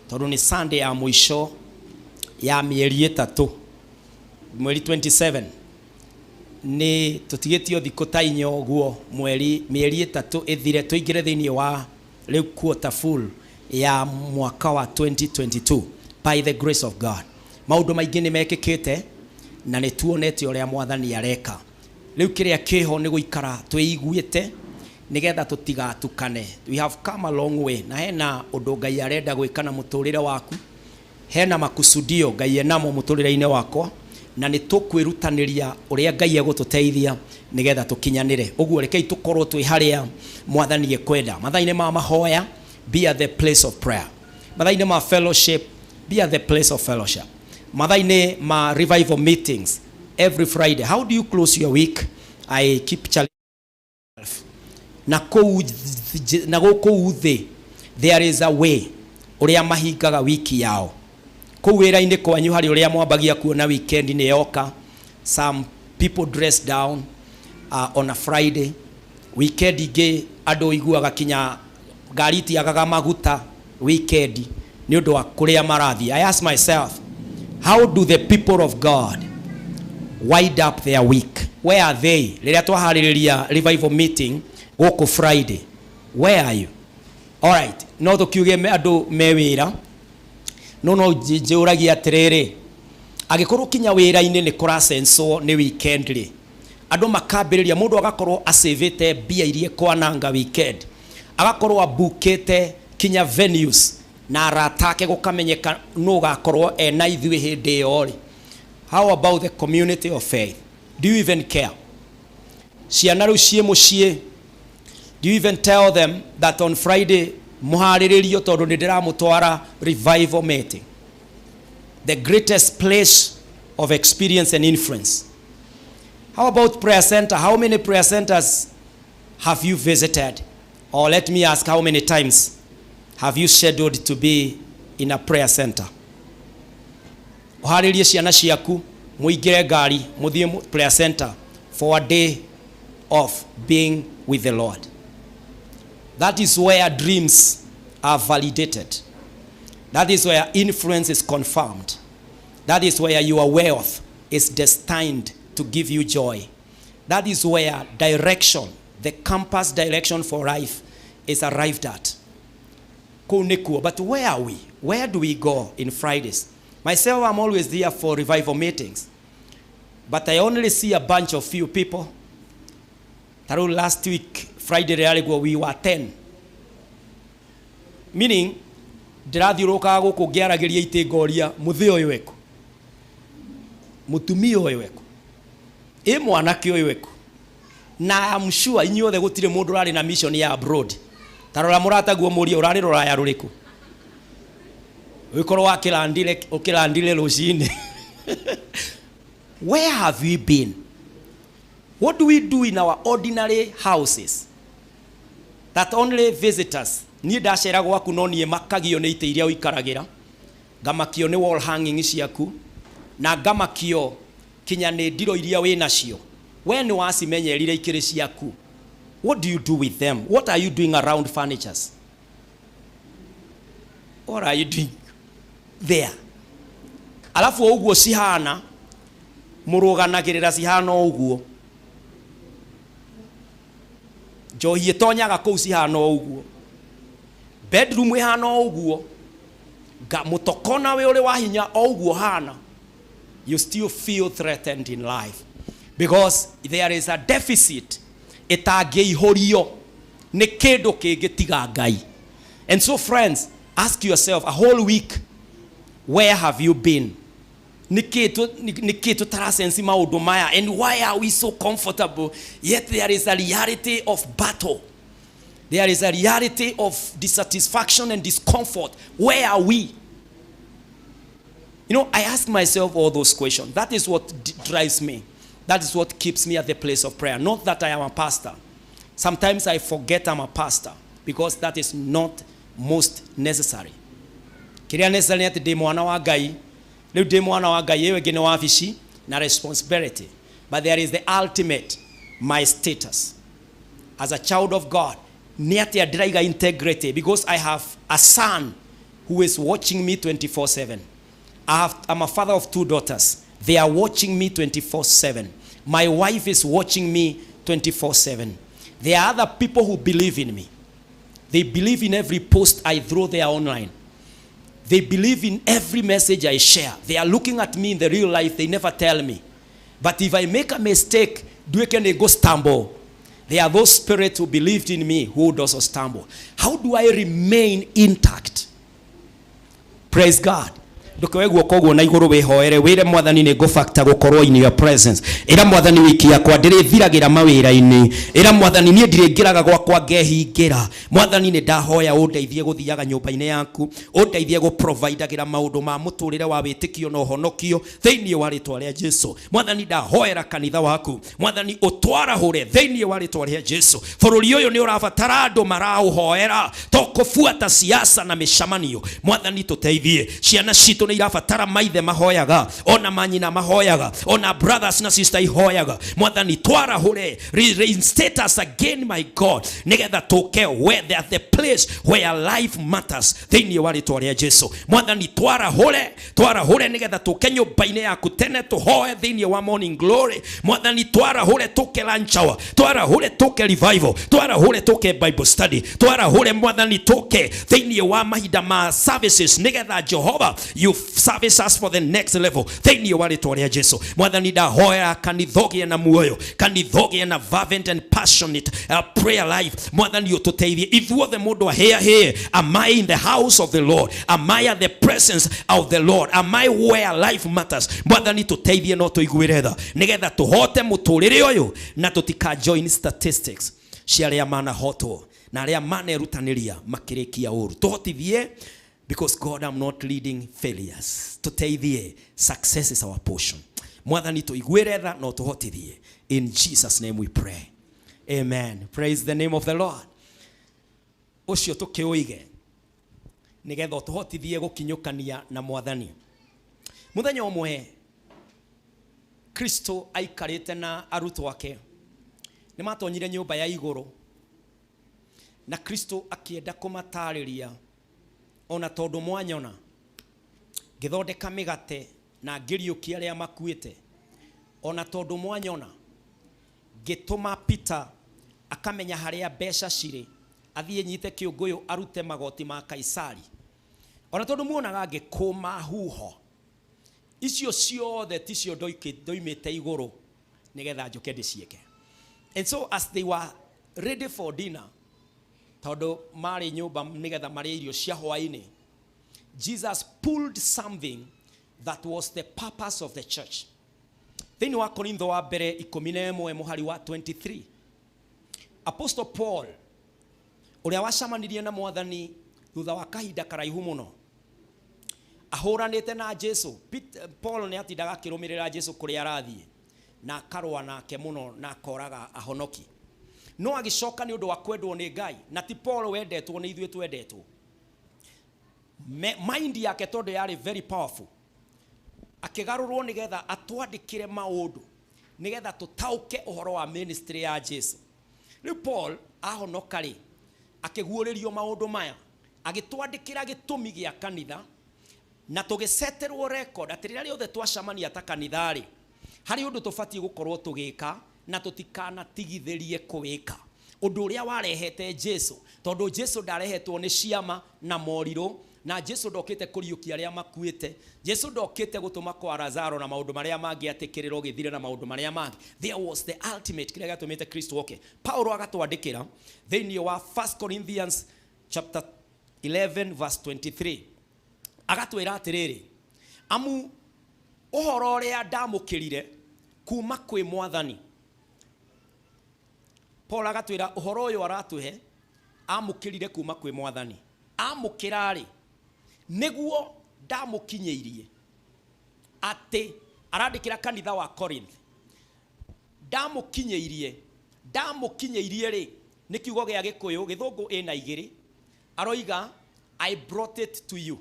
tondũ nĩ Sunday ya mũico ya mĩeri 3, mweri 27. Nĩ tũtigĩtio thikũ ta 4 ũguo mĩeri 3 ĩthire tũingĩre thĩinĩ wa rĩu quarter full ya mwaka wa 2022 by the grace of God. Maũndũ maingĩ nĩ mekĩkĩte na nĩ tuonete ũrĩa Mwathani areka. Rĩu kĩrĩa kĩho nĩ gũikara twĩiguĩte nĩgetha tũtigatukane. We have come a long way, na hena ũndũ Ngai arenda gwĩka na mũtũrĩre waku, hena makusudio Ngai enamo mũtũrĩre-inĩ wakwa, na nĩ tũkwĩrutanĩria ũrĩa Ngai egũtũteithia nĩgetha tũkinyanĩre. Ũguo rekei tũkorwo twĩ harĩa Mwathani ekwenda. Mathaa-inĩ ma mahoya, be at the place of prayer. Mathaa-inĩ ma fellowship, be at the place of fellowship. Mathaa-inĩ ma revival meetings every Friday. How do you close your week? I keep challenging na kũu na gũkũ thĩ there is a way ũrĩa mahingaga wiki yao. Kũu wĩra-inĩ kwanyu harĩ ũrĩa mwambagia kuona weekend nĩ yoka. Some people dress down on a Friday. Weekend ingĩ andũ iguaga kinya ngari itiagaga maguta weekend nĩ ũndũ wa kũrĩa marathiĩ. I ask myself, how do the people of God wind up their week? Where are they? Rĩrĩa twaharĩrĩria revival meeting gũkũ Friday, where are you? All right, no tũkiuge andũ me wĩra, no no njũragia atĩrĩrĩ, angĩkorwo kinya wĩra-inĩ nĩ kũracenswo nĩ weekend rĩ, andũ makambĩrĩria, mũndũ agakorwo acĩvĩte mbia iria kwananga weekend, agakorwo abukĩte kinya venues na arata ake gũkamenyeka nũ ũgakorwo ena ithuĩ hĩndĩ ĩyo rĩ. How about the community of faith? Do you even care? Ciana rĩu ciĩ mũciĩ, do you even tell them that on Friday mũharĩrĩrio tondũ nĩ ndĩramũtwara revival meeting, the greatest place of experience and influence? How about prayer center? How many prayer centers have you visited? Or let me ask, how many times have you scheduled to be in a prayer center? Ũharĩrie ciana ciaku mũingĩre ngari mũthiĩ prayer center for a day of being with the Lord. That is where dreams are validated. That is where influence is confirmed. That is where your wealth is destined to give you joy. That is where direction, the compass direction for life, is arrived at. Kũu nĩkuo. But where are we? Where do we go in Fridays? Myself, I'm always there for revival meetings. But I only see a bunch of few people. Taru last week, Friday, rĩarĩguo, we were 10. Meaning, ndĩrathiũrũrũkaga gũkũ ngĩaragĩria itĩ ngoria mũthĩ ũyũ ekũ, mũtumia ũyũ ekũ, ĩ mwanake ũyũ ekũ. Na I'm sure inyuothe gũtirĩ mũndũ ũrarĩ na mission ya abroad. Ta rora mũrataguo mũrie ũrarĩ rũraya rũrĩkũ, ũgĩkorwo wakĩlandire ũkĩlandire rũcinĩ. Where have we been? What do we do in our ordinary houses that only visitors? Niĩ ndacera gwaku no niĩ makagio nĩ itĩ iria ũikaragĩra, ngamakio nĩ wall hanging ciaku, na ngamakio kinya nĩ ndiro iria wĩ nacio. We nĩ wacimenyerire ikĩrĩ ciaku. What do you do with them? What are you doing around furnitures? What are you doing there? Alafu o ũguo cihana mũrũganagĩrĩra cihana o ũguo. Njohi ĩtonyaga kũu cihana o ũguo, bedroom ĩhana o ũguo, mũtokona wĩ ũrĩ wa hinya o ũguo hana. You still feel threatened in life because there is a deficit ĩtangĩihũrio nĩ kĩndũ kĩngĩ tiga Ngai. And so friends, ask yourself, a whole week, where have you been? Nĩkĩ tũtarasensi maũndũ maya? And why are we so comfortable, yet there is a reality of battle, there is a reality of dissatisfaction and discomfort? Where are we? I ask myself all those questions. That is what drives me. That is what keeps me at the place of prayer. Not that I am a pastor. Sometimes I forget I'm a pastor because that is not most necessary. Kĩrĩa necessary nĩ atĩ ndĩ mwana wa Ngai. Rĩu ndĩ mwana wa Ngai, ĩyo ĩngĩ nĩ wabici na responsibility. But there is the ultimate, my status as a child of God. Nĩ atĩa ndĩraiga integrity? Because I have a son who is watching me 24/7. I'm a father of 2 daughters. They are watching me 24/7. My wife is watching me 24/7. There are other people who believe in me. They believe in every post I throw there online. They believe in every message I share. They are looking at me in the real life. They never tell me. But if I make a mistake, do I go stumble? There are those spirits who believed in me who would also stumble. How do I remain intact? Praise God. Ndukoe guoko guo na iguru wihoere, wire Mwathani ni ngufactor gukorwo in your presence. Ira Mwathani wiki yakwa ndirithiragira mawira-ini. Ira Mwathani nie ndiringiraga gwakwa ngehingira. Mwathani ni ndahoya undeithie guthiaga nyumba-ini yaku, undeithie guprovidagira maundu ma muturire wa witikio na uhonokio thiini wa ritwa ria Jesu. Mwathani ndahoera kanitha waku, Mwathani utwarahure thiini wa ritwa ria Jesu. Bururi uyu ni urabatara andu marauhoera, to kubuata siasa na micamanio. Mwathani tuteithie, ciana citu nĩ irabatara maithe mahoyaga, ona manyina mahoyaga, ona brothers na sister ihoyaga. Mwathani twarahure, reinstate us again, my God, nigetha tuke where they are, the place where life matters thiini wa ritwa ria Jesu. Mwathani twarahure, twarahure nigetha tuke nyumba-inĩ yaku tene tuhoe thiini wa morning glory. Mwathani twarahure tuke lunch hour, twarahure tuke revival, twarahure tuke Bible study, twarahure Mwathani tuke thiini wa mahinda ma services nigetha Jehova you service us for the next level thiini wa ritwa ria Jesu. Mwathani ndahoya kanithogie na muoyo, kanithogie na fervent and passionate prayer life. Mwathani ututeithie ithuothe mundu ahea. Am I in the house of the Lord? Am I at the presence of the Lord? Am I where life matters? Mwathani tuteithie no tuiguire tha nigetha tuhote muturire uyu na tutika join statistics cia aria manahotwo na aria manerutaniria makirikia uru. Tuhotithie, because God, I'm not leading failures. Tuteithie, success is our portion. Mwathani tuiguire tha no tuhotithie. In Jesus name we pray. Amen. Praise the name of the Lord. Ucio tukiuige nigetha tuhotithie gukinyukania na Mwathani. Muthenya umwe Kristo aikarite na arutwo ake, nimatonyire nyumba ya iguru, na Kristo akienda kumatariria ona tondu mwanyona ngithondeka migate na ngiriukia aria makuite, ona tondu mwanyona ngituma Peter akamenya haria mbeca ciri athie nyite kiunguyu arute magoti ma Kaisari, ona tondu muonaga ngikuma huho icio ciothe ticio ndoimite iguru nigetha njuke ndiciike. And so as they were ready for dinner, tondu mari nyumba nigetha marie irio cia hwaini, Jesus pulled something that was the purpose of the church. Thiini wa Korintho wa mbere 11 muhari wa 23, Apostle Paul uria wacamanirie na Mwathani thutha wa kahinda karaihu muno ahuranite na Jesu. Paul ni atindaga akirumirira Jesu kuria arathie na akarũa nake muno na akoraga ahonoki, no agicoka ni undu wa kwendwo ni Ngai, na ti Paul wendetwo ni ithuĩ twendetwo. Mind yake tondu yari very powerful, akigarũrwo nigetha atwandĩkĩre maũndũ nigetha tũtaũke ũhoro wa ministry ya Jesu. Rĩu Paul ahonoka rĩ, akĩguũrĩrio maũndũ maya, agĩtwandĩkĩra gĩtũmi gĩa kanitha, na tũgĩseterwo record atĩ rĩrĩa rĩothe twacemania ta kanitha rĩ, harĩ ũndũ tũbatiĩ gũkorwo tũgĩka na tũtikanatigithĩrie kũwĩka. Ũndũ ũrĩa warehete Jesu, tondũ Jesu ndarehetwo nĩ ciama na morirũ, na Jesu ndokĩte kũriũkia arĩa makuĩte. Jesu ndokĩte gũtũma kwa Lazaro na maũndũ marĩa mangĩ atĩ kĩrĩro gĩthire na maũndũ marĩa mangĩ. There was the ultimate kĩrĩa gĩatũmĩte Kristo oke. Paulo agatwandĩkĩra thĩinĩ wa 1 Corinthians chapter 11 verse 23, agatwĩra atĩrĩrĩ, amu ũhoro ũrĩa ndamũkĩrire kuma kwĩ Mwathani. Paul agatwĩra ũhoro ũyũ aratũhe amũkĩrire kuma kwĩ Mwathani. Amũkĩra-rĩ, nĩguo ndamũkinyĩirie, atĩ arandĩkĩra kanitha wa Corinth, ndamũkinyĩirie. Ndamũkinyĩirie rĩ, nĩ kiugo gĩa Gĩkũyũ, Gĩthũngũ ĩna igĩrĩ, aroiga I brought it to you.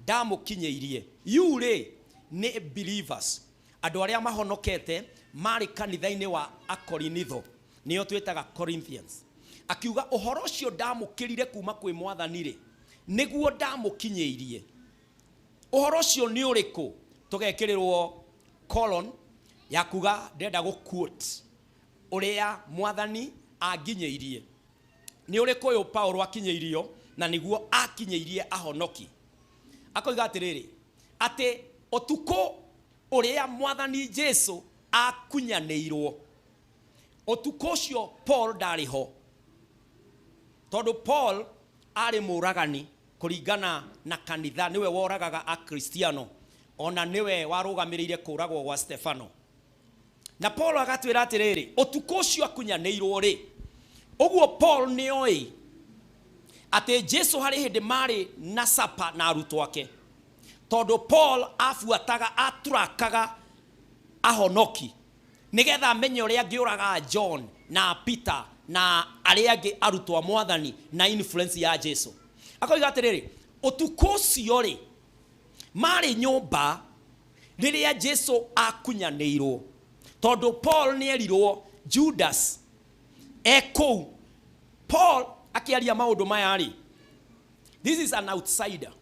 Ndamũkinyĩirie. You rĩ, nĩ believers, andũ arĩa mahonokete marĩ kanitha-inĩ wa Akorinitho, nĩo twĩtaga Corinthians. Akiuga ũhoro ũcio ndamũkĩrire kuma kwĩ Mwathani rĩ, nĩguo ndamũkinyĩirie. Ũhoro ũcio nĩ ũrĩkũ? Tũgekĩrĩrwo colon ya kuga ndĩrenda gũ quote ũrĩa Mwathani anginyĩirie. Nĩ ũrĩkũ ũyũ Paulo akinyĩirio na nĩguo akinyĩirie ahonoki? Akoiga atĩrĩrĩ, atĩ ũtukũ ũrĩa Mwathani Jesu akunyanĩirwo, ũtukũ ũcio Paul ndarĩ ho, tondũ Paul arĩ mũragani kũringana na kanitha, nĩwe woragaga Akristiano, ona nĩwe warũgamĩrĩire kũragwo gwa Stefano. Na Paul agatwĩra atĩrĩrĩ, ũtukũ ũcio akunyanĩirwo rĩ, ũguo Paul nĩoĩ atĩ Jesu harĩ hĩndĩ marĩ na sapa na arutwo ake, tondũ Paul abuataga, aturakaga ahonoki nĩgetha amenye ũrĩa angĩũraga John na Peter na arĩa angĩ arutwo a Mwathani na influence ya Jesu. Akoiga atĩrĩrĩ, ũtukũ ũcio rĩ, marĩ nyũmba rĩrĩa Jesu akunyanĩirwo, tondũ Paul nĩerirwo Judas e kũu. Paul akĩaria maũndũ maya rĩ, this is an outsider,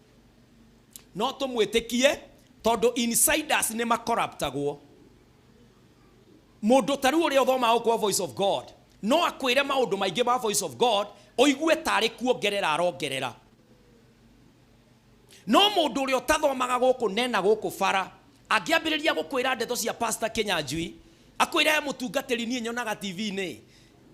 no tũmwĩtĩkie tondũ insiders nĩ makorruptagwo. Mũndũ ta rĩu ũrĩa ũthomaga gũkũ Voice of God no akwĩre maũndũ maingĩ ma Voice of God ũigue tarĩ kuongerera arongerera, no mũndũ ũrĩa ũtathomaga gũkũ nena gũkũ bara angĩambĩrĩria gũkwĩra ndeto cia Pastor Kinyanjui, akwĩre he mũtungatĩri niĩ nyonaga TV-inĩ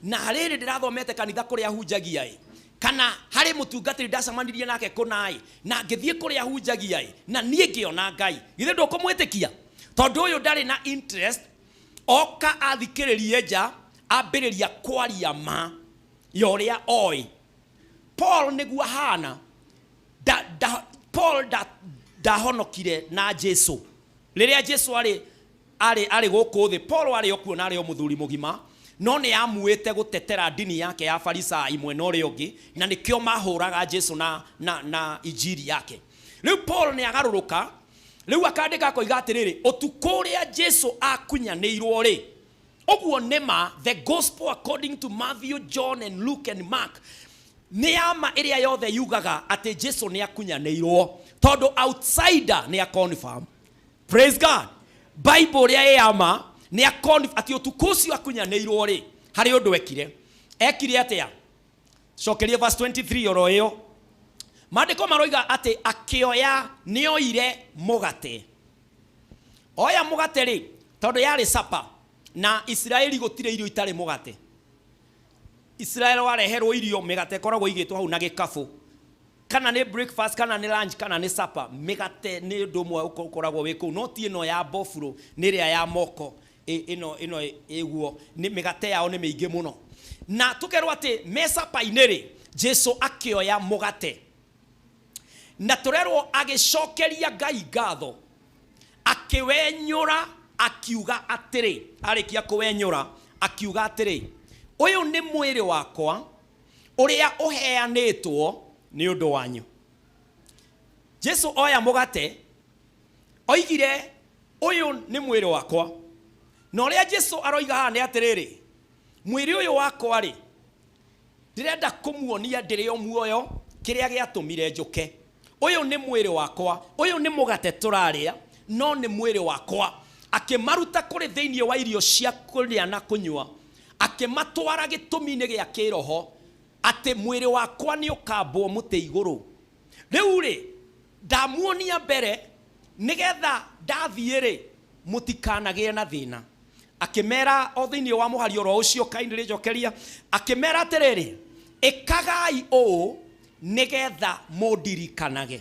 na rĩrĩ ndĩrathomete kanitha kũrĩa hunjagia ĩ, kana harĩ mũtungatĩri ndacemanirie nake kũna ĩ, na ngĩthiĩ kũrĩa hunjagia ĩ, na niĩ ngĩona Ngai, githĩ ndũkũmwĩtĩkia? Tondũ ũyũ ndarĩ na interest, oka athikĩrĩrie nja ambĩrĩria kwaria ma ya ũrĩa oĩ. Paul nĩguo ahana. Paul ndahonokire na Jesu rĩrĩa Jesu arĩ arĩ arĩ gũkũ thĩ. Paul arĩ o kuo na arĩ o mũthuri mũgima, no nĩ amuĩte gũtetera ndini yake ya Farisai mwena ũrĩa ũngĩ, na nĩkĩo mahũraga Jesu na injiri yake. Rĩu Paul nĩ agarũrũka, rĩu akandĩka akoiga atĩrĩrĩ, ũtukũ ũrĩa Jesu akunyanĩirwo rĩ, ũguo nĩ ma the gospel according to Matthew, John and Luke and Mark nĩ yama ĩrĩa yothe yugaga atĩ Jesu nĩ akunyanĩirwo, tondũ outsider nĩ aconfirm. Praise God. Bible ũrĩa ĩ yama nĩ aconfirm atĩ ũtukũ ũcio akunyanĩirwo rĩ, harĩ ũndũ ekire. Ekire atĩa? Cokeria verse 23 oro ĩyo. Maandĩko maroiga atĩ akĩoya, nĩoire mũgate. Oya mũgate rĩ, tondũ yarĩ sapa, na Isiraeli gũtirĩ irio itarĩ mũgate. Israel wareherwo irio, mĩgate ĩkoragwo ĩigĩtwo hau na gĩkabũ, kana nĩ breakfast, kana nĩ lunch, kana nĩ supper, mĩgate nĩ ũndũ ũmwe ũkoragwo wĩ kũu, no ti ĩno ya mbofuro, nĩ ĩrĩa ya moko, ĩno ĩno ĩguo, nĩ mĩgate yao nĩ mĩingĩ mũno. Na tũkerwo atĩ me sapa-inĩ rĩ, Jesu akĩoya mũgate, na tũrerwo agĩcokeria Ngai ngatho, akĩwenyũra, akiuga atĩrĩ, arĩkia kũwenyũra akiuga atĩrĩ, ũyũ nĩ mwĩrĩ wakwa ũrĩa ũheanĩtwo nĩ ũndũ wanyu. Jesu oya mũgate oigire ũyũ nĩ mwĩrĩ wakwa, na ũrĩa Jesu aroiga haha nĩ atĩrĩrĩ, mwĩrĩ ũyũ wakwa rĩ, ndĩrenda kũmuonia ndĩrĩ o muoyo kĩrĩa gĩatũmire njũke. Ũyũ nĩ mwĩrĩ wakwa, ũyũ nĩ mũgate tũrarĩa, no nĩ mwĩrĩ wakwa. Akĩmaruta kũrĩ thĩinĩ wa irio cia kũrĩa na kũnyua, Akĩmatwara gĩtũmi-inĩ gĩa kĩroho atĩ mwĩrĩ wakwa nĩ ũkambwo mũtĩ igũrũ. Rĩu rĩ, ndamuonia mbere nĩgetha ndathiĩ rĩ, mũtikanagĩe na thĩna. Akĩmera o thĩinĩ wa mũhari oro ũcio kindly njokeria, akĩmera atĩrĩrĩ, ĩkagai ũũ nĩgetha mũndirikanage.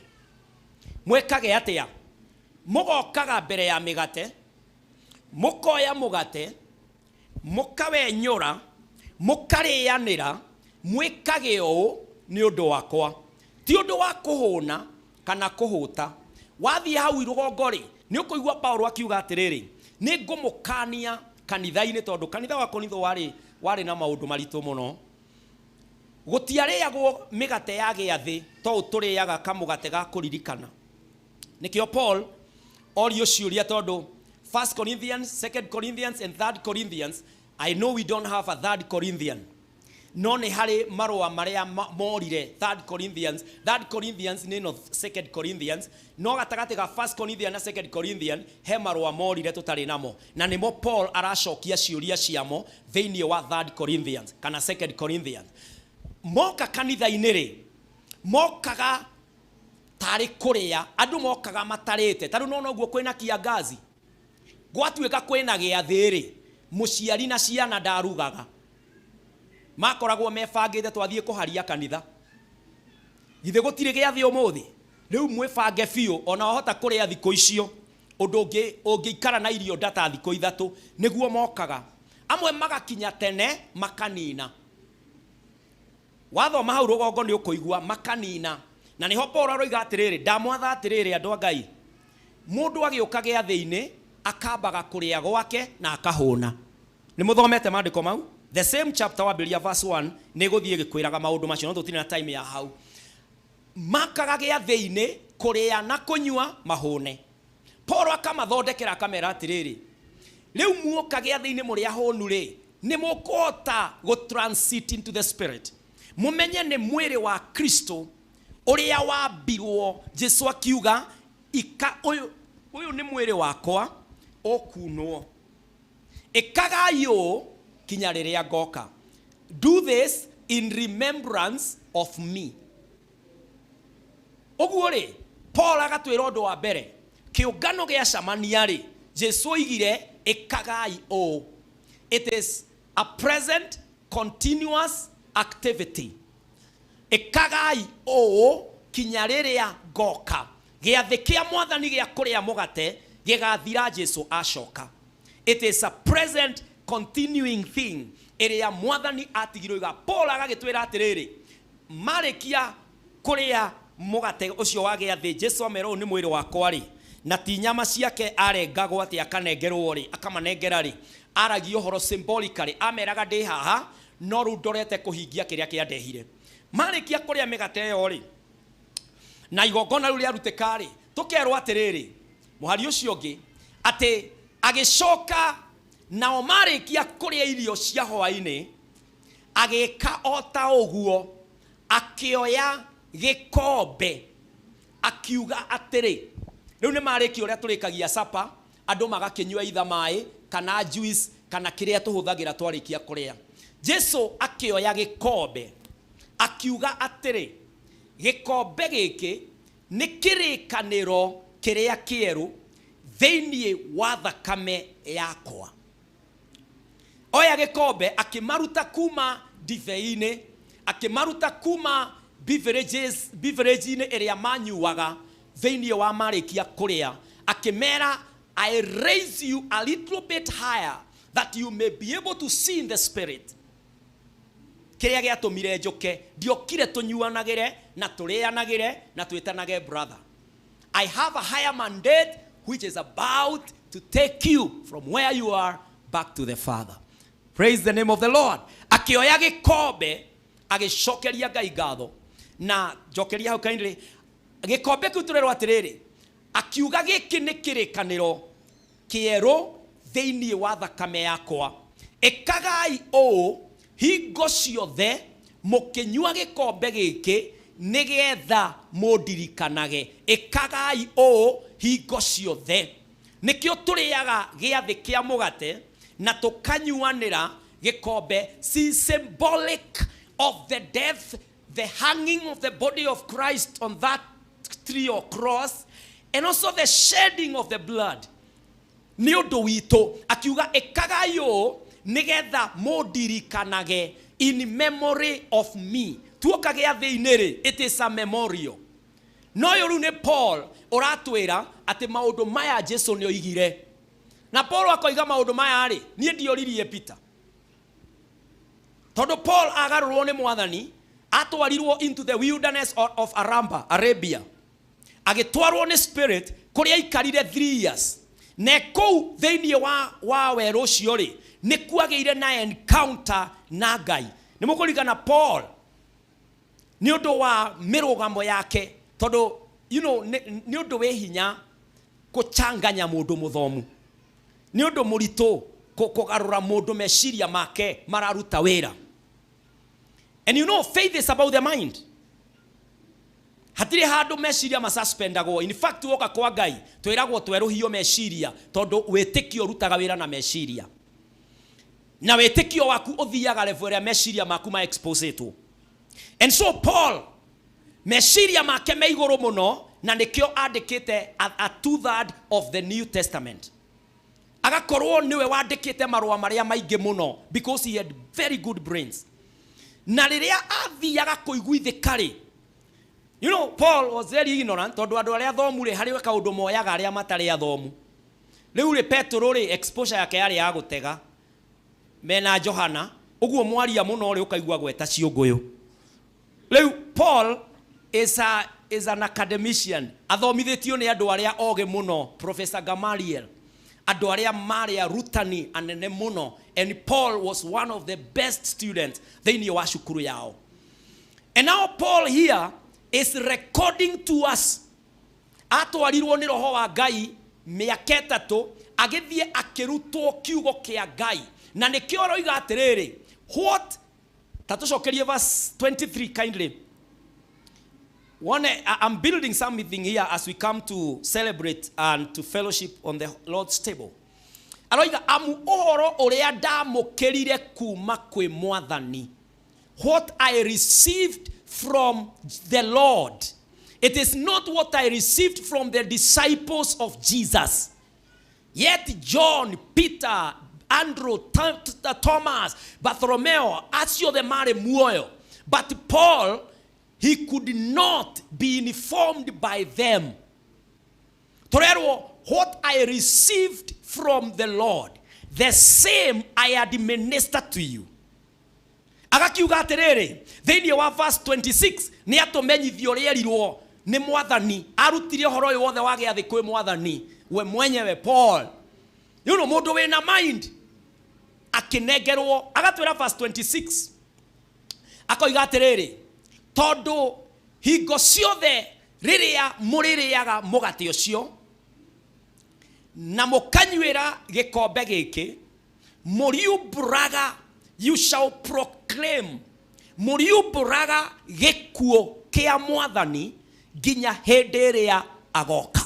Mwĩkage atĩa? Mũgokaga mbere ya mĩgate, mũkoya mũgate, mũkawenyũra, mũkarĩanĩra, mwĩkage ũũ nĩ ũndũ wakwa. Ti ũndũ wa kũhũna kana kũhũta. Wathiĩ hau rũgongo rĩ, nĩ ũkũigua Paulo akiuga atĩrĩrĩ, nĩ ngũmũkania kanitha-inĩ, tondũ kanitha wa Korintho warĩ na maũndũ maritũ mũno. Gũtiarĩagwo mĩgate ya gĩathĩ to tũrĩaga kamũgate ga kũririkana. Nĩkĩo Paul orio ciũria tondũ 1 Corinthians, 2 Corinthians and 3 Corinthians, I know we don't have a third Corinthian. No nĩ harĩ marũa marĩa morire 3 Corinthians. 3 Corinthians nĩ no 2 Corinthians, no gatagatĩ ga 1 Corinthians na 2 Corinthians he marũa morire tũtarĩ namo, na nĩmo Paul aracokia ciũria ciamo thĩinĩ wa 3 Corinthians kana 2 Corinthians. Moka kanitha-inĩ rĩ, mokaga tarĩ kũrĩa, andũ mokaga matarĩte. Ta rĩu nona ũguo kwĩna kiangazi, gwatuĩka kwĩna gĩathĩ rĩ, mũciari na ciana ndarugaga, makoragwo mebangĩte twathiĩ kũharia kanitha. Githĩ gũtirĩ gĩathĩ ũmũthĩ? Rĩu mwĩbange biũ, ona wahota kũrĩa thikũ icio, ũndũ ũngĩ ũngĩikara na irio ndata thikũ ithatũ, nĩguo mokaga. Amwe magakinya tene makanina. Wathoma hau rũgongo nĩ ũkũigua makanina. Na nĩho Paul aroiga atĩrĩrĩ, ndamwatha atĩrĩrĩ andũ a Ngai, mũndũ agĩũka gĩathĩ-inĩ akambaga kũrĩa gwake na akahũna. Nĩ mũthomete maandĩko mau? The same chapter wambĩrĩria verse 1 nĩ gũthiĩ gĩkwĩraga maũndũ macio, no tũtirĩ na time ya hau. Makaga gĩathĩ-inĩ kũrĩa na kũnyua mahũne. Paul akamathondekera akamera atĩrĩrĩ, rĩu muoka gĩathĩ-inĩ mũrĩ ahũnu rĩ, nĩ mũkũhota gũ transit into the spirit. Mũmenye nĩ mwĩrĩ wa Kristo ũrĩa wambirwo. Jesu akiuga ika ũyũ, ũyũ nĩ mwĩrĩ wakwa ũkunwo, ĩkagai ũũ kinya rĩrĩa ngoka. Do this in remembrance of me. Ũguo rĩ, Paul agatwĩra ũndũ wa mbere, kĩũngano gĩacemania rĩ, Jesu oigire ĩkagai ũũ. It is a present continuous activity. Ĩkagai ũũ kinya rĩrĩa ngoka. Gĩathĩ kĩa mwathani gĩa kũrĩa mũgate gĩgathira Jesu acoka. It is a present continuing thing ĩrĩa mwathani atigirwo iga. Paul agagĩtwĩra atĩrĩrĩ, marĩkia kũrĩa mũgate ũcio wa gĩathĩ, Jesu amera ũũ nĩ mwĩrĩ wakwa rĩ, na ti nyama ciake arengagwo atĩ akanengerwo rĩ, akamanengera rĩ, aragia ũhoro symbolically, ameraga ndĩ haha no rĩu ndorete kũhingia kĩrĩa kĩandehire. Marĩkia kũrĩa mĩgate ĩyo rĩ, na igongona rĩu rĩarutĩka rĩ, tũkerwo atĩrĩrĩ, mũhari ũcio ũngĩ, atĩ agĩcoka nao marĩkia kũrĩa irio cia hwaĩ-inĩ, agĩka o ta ũguo, akĩoya gĩkombe, akiuga atĩrĩ, rĩu nĩ marĩkia ũrĩa tũrĩkagia sapa, andũ magakĩnyua itha maĩ kana juice kana kĩrĩa tũhũthagĩra twarĩkia kũrĩa. Jesu akĩoya gĩkombe, akiuga atĩrĩ, gĩkombe gĩkĩ nĩ kĩrĩkanĩro kĩrĩa kĩerũ thĩinĩ wa thakame yakwa. Oya gĩkombe, akĩmaruta kuma ndibei-inĩ, akĩmaruta kuma beverage-inĩ ĩrĩa manyuaga thĩinĩ wa marĩkia kũrĩa, akĩmera, I raise you a little bit higher that you may be able to see in the spirit. Kĩrĩa gĩatũmire njũke, ndiokire tũnyuanagĩre na tũrĩanagĩre na twĩtanage brother. I have a higher mandate which is about to take you from where you are back to the Father. Praise the name of the Lord. Akĩoya gĩkombe, agĩcokeria Ngai ngatho. Na njokeria hau kindly, gĩkombe kĩu tũrerwo atĩrĩrĩ, akiuga gĩkĩ nĩ kĩrĩkanĩro kĩerũ thĩinĩ wa thakame yakwa. Ĩkagai ũũ hingo ciothe mũkĩnyua gĩkombe gĩkĩ nĩgetha mũndirikanage. Ĩkagai ũũ hingo ciothe. Nĩkĩo tũrĩaga gĩathĩ kĩa mũgate na tũkanyuanĩra Gĩkombe si symbolic of the death, the hanging of the body of Christ on that tree or cross, and also the shedding of the blood nĩ ũndũ witũ. Akiuga, ĩkagai ũũ nĩgetha mũndirikanage, in memory of me. Tuoka gĩathĩ-inĩ rĩ, it is a memorial. No ũyũ rĩu nĩ Paul ũratwĩra atĩ maũndũ maya Jesu nĩ oigire. Na Paul akoiga maũndũ maya rĩ, niĩ ndioririe Peter, tondũ Paul agarũrwo nĩ Mwathani, atwarirwo into the wilderness of Aramba, Arabia, agĩtwarwo nĩ spirit kũrĩa aikarire 3 years. Na kũu thĩinĩ wa werũ ũcio rĩ, nĩ kwagĩire na encounter na Ngai. Nĩ mũkũririkana Paul nĩ ũndũ wa mĩrũgamo yake, tondũ nĩ ũndũ wĩ hinya kũchanganya mũndũ mũthomu, nĩ ũndũ mũritũ kũgarũra mũndũ meciria make mararuta wĩra. And faith is about the mind. Hatirĩ handũ meciria masuspendagwo. In fact, woka kwa Ngai twĩragwo twerũhio meciria, tondũ wĩtĩkio ũrutaga wĩra na meciria, na wĩtĩkio waku ũthiaga level ĩrĩa meciria maku ma exposetwo. And so Paul meciria make me igũrũ mũno, na nĩkĩo andĩkĩte a two-third of the New Testament, agakorwo nĩwe wandĩkĩte marũa marĩa maingĩ mũno, because he had very good brains. Na rĩrĩa athiaga kũiguithĩka rĩ, Paul was very ignorant, tondũ andũ arĩa athomu rĩ, harĩ kaũndũ moyaga arĩa matarĩ athomu. Rĩu rĩ, Petero rĩ, exposure yake yarĩ ya gũtega mena Johana ũguo, mwaria mũno rĩ, ũkaigua gweta ciũngũyũ. Rĩu Paul is an academician, athomithĩtio nĩ andũ arĩa ogĩ mũno, Professor Gamaliel, andũ arĩa marĩ arutani anene mũno, and Paul was one of the best students thĩinĩ wa cukuru yao. And now Paul here is recording to us atwarirwo nĩ Roho wa Ngai mĩaka 3, agĩthiĩ akĩrutwo kiugo kĩa Ngai, na nĩkĩo aroiga atĩrĩrĩ, what ta tũcokerie verse 23 kindly. One, I'm building something here as we come to celebrate and to fellowship on the Lord's table. Aroiga, amu ũhoro ũrĩa ndamũkĩrire kuma kwĩ Mwathani, what I received from the Lord. It is not what I received from the disciples of Jesus. Yet John, Peter, Andrew, Thomas, Bartholomew, acio othe marĩ muoyo. But Paul, he could not be informed by them. Torerwo, what I received from the Lord, the same I administered to you. Agakiuga atĩrĩrĩ, thĩinĩ wa verse 26 nĩ atũmenyithio ũrĩa erirwo nĩ Mwathani. Arutire ũhoro ũyũ wothe wa gĩathĩ kwĩ Mwathani we mwenyewe. Paul, mũndũ wĩna mind, akĩnengerwo, agatwĩra verse 26, akoiga atĩrĩrĩ, tondũ hingo ciothe rĩrĩa mũrĩrĩaga mũgate ũcio na mũkanyuĩra gĩkombe gĩkĩ, mũriumbũraga, you shall proclaim, mũriumbũraga gĩkuũ kĩa Mwathani nginya hĩndĩ ĩrĩa agoka.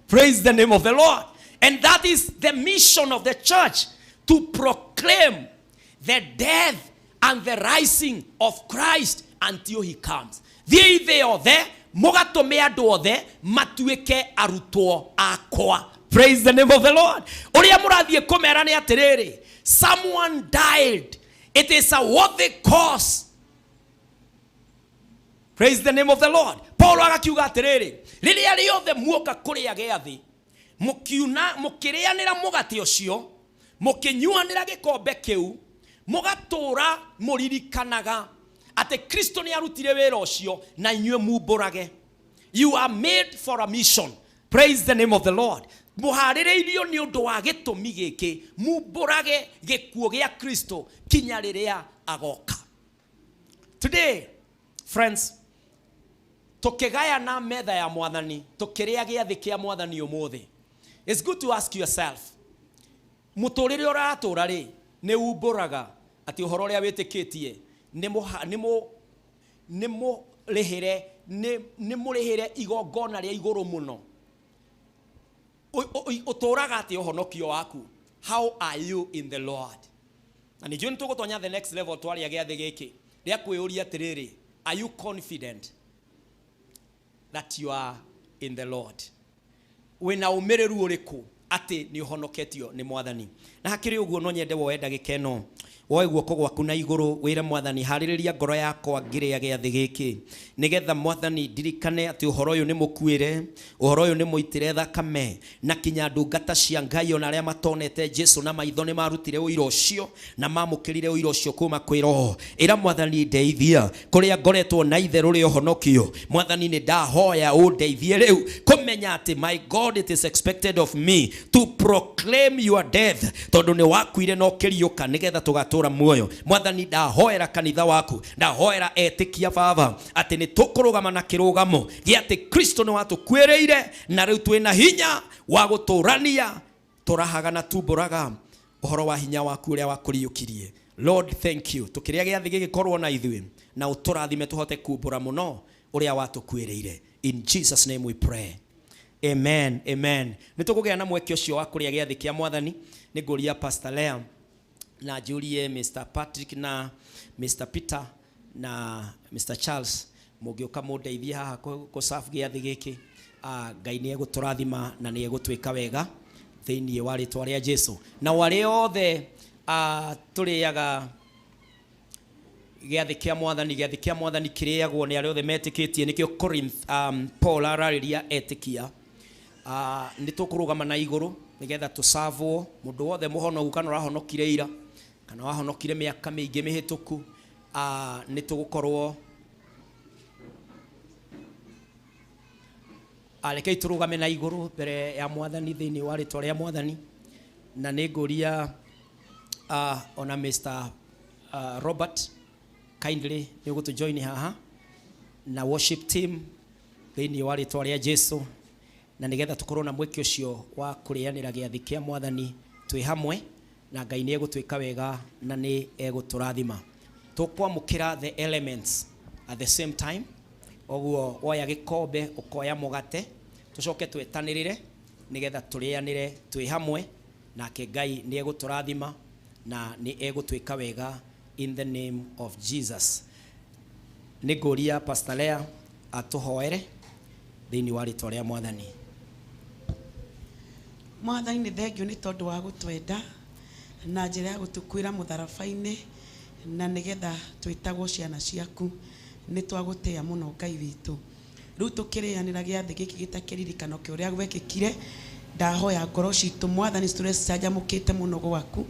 Praise the name of the Lord. And that is the mission of the church, to proclaim the death and the rising of Christ until he comes. Thiĩi thĩ yothe mũgatũme andũ othe matuĩke arutwo akwa. Praise the name of the Lord. Ũrĩa mũrathiĩ kũmera nĩ atĩrĩrĩ, someone died. It is a worthy cause. Praise the name of the Lord. Paul agakiuga atĩrĩrĩ, rĩrĩa rĩothe muoka kũrĩa gĩathĩ, mũkiuna mũkĩrĩanĩra mũgate ũcio, mũkĩnyuanĩra gĩkombe kĩu, mũgatũra mũririkanaga atĩ Kristo nĩ arutire wĩra ũcio, na inyuĩ mumbũrage. You are made for a mission. Praise the name of the Lord. Mũharĩrĩirio nĩ ũndũ wa gĩtũmi gĩkĩ, mumbũrage gĩkuũ gĩa Kristo kinya rĩrĩa agoka. Today, friends, tukigayana metha ya Mwathani, tukĩrĩa gĩathĩ kĩa Mwathani ũmũthĩ, it's good to ask yourself, mũtũrĩre ũratũra rĩ, nĩ umbũraga atĩ ũhoro ũrĩa wĩtĩkĩtie nĩ mũrĩhĩre, nĩ mũrĩhĩre igongona rĩa igũrũ mũno? Ũtũraga atĩ ũhonokio waku? How are you in the Lord? Na nĩ njũĩ nĩ tũgũtonya the next level twarĩa gĩathĩ gĩkĩ rĩa kwĩyũria atĩrĩrĩ, are you confident that you are in the Lord? Wĩna ũmĩrĩru ũrĩkũ atĩ nĩ ũhonoketio nĩ Mwathani? Na hakĩrĩ ũguo, no nyende woe ndagĩka ĩno, woe guoko gwaku na igũrũ, wĩre Mwathani, harĩrĩria ngoro yakwa ngĩrĩa gĩathĩ gĩkĩ, nĩgetha Mwathani ndirikane atĩ ũhoro ũyũ nĩ mũkuĩre, ũhoro ũyũ nĩ mũitĩre thakame, na kinya ndungata cia Ngai ona arĩa matonete Jesu na maitho nĩ marutire ũira ũcio na mamũkĩrire ũira ũcio kuma kwĩ Roho. Ĩra Mwathani, ndeithia kũrĩa ngoretwo na itherũ rĩa ũhonokio. Mwathani, nĩ ndahoya ũndeithie rĩu kũmenya atĩ, my God, it is expected of me to proclaim your death, tondũ nĩ wakuire na ũkĩriũka nĩgetha tũgatũra muoyo. Mwathani, ndahoera kanitha waku, ndahoera etĩkia Baba, atĩ nĩ tũkũrũgama na kĩrũgamo gĩa atĩ Kristo nĩ watũkuĩrĩire, na rĩu twĩna hinya wa gũtũrania tũrahaga na tumbũraga ũhoro wa hinya waku ũrĩa wakũriũkirie. Lord, thank you. Tũkĩrĩa gĩathĩ gĩgĩkorwo na ithuĩ na ũtũrathime tũhote kumbũra mũno ũrĩa watũkuĩrĩire. In Jesus' name we pray. Amen, amen. Nĩ tũkũgĩa na mweke ũcio wa kũrĩa gĩathĩ kĩa Mwathani. Nĩ ngũria Pastor Lea na njũrie Mr. Patrick na Mr. Peter na Mr. Charles, mũngĩũka mũndeithie haha kũ serve gĩathĩ gĩkĩ. Ngai nĩ egũtũrathima na nĩ egũtwĩka wega thĩinĩ wa rĩtwa rĩa Jesu. Na arĩa othe tũrĩaga gĩathĩ kĩa Mwathani, gĩathĩ kĩa Mwathani kĩrĩagwo nĩ arĩa othe metĩkĩtie. Nĩkĩo Corinth, Paul ararĩria etĩkia. Nĩ tũkũrũgama na igũrũ nĩgetha tũcavwo. Mũndũ wothe mũhonoku, kana ũrahonokire ira kana wahonokire mĩaka mĩingĩ mĩhĩtũku, nĩ tũgũkorwo, rekei tũrũgame na igũrũ mbere ya Mwathani thĩinĩ wa rĩtwa rĩa Mwathani. Na nĩ ngũria ona Mr. Robert, kindly nĩ ũgũtũ haha na worship team thĩinĩ wa rĩtwa rĩa Jesu, na nĩgetha tũkorwo na mweke ũcio wa kũrĩanĩra gĩathĩ kĩa Mwathani twĩ hamwe, na Ngai nĩ egũtwĩka wega na nĩ egũtũrathima. Tũkwamũkĩra the elements at the same time. Ũguo woya gĩkombe, ũkoya mũgate, tũcoke twetanĩrĩre nĩgetha tũrĩanĩre twĩ hamwe, nake Ngai nĩ egũtũrathima na nĩ egũtwĩka wega in the name of Jesus. Nĩ ngũria Pastor Lea atũhoere thĩinĩ wa rĩtwa rĩa Mwathani. Mwathani, nĩ thengio nĩ tondũ wa gũtwenda na njĩra ya gũtũkuĩra mũtharaba-inĩ, na nĩgetha twĩtagwo ciana ciaku. Nĩ twagũtĩa mũno, Ngai witũ. Rĩu tũkĩrĩanĩra gĩathĩ gĩkĩ gĩta kĩririkano kĩa ũrĩa gwekĩkire, ndahoya ngoro citũ, Mwathani, citũre cicanjamũkĩte mũno gwaku.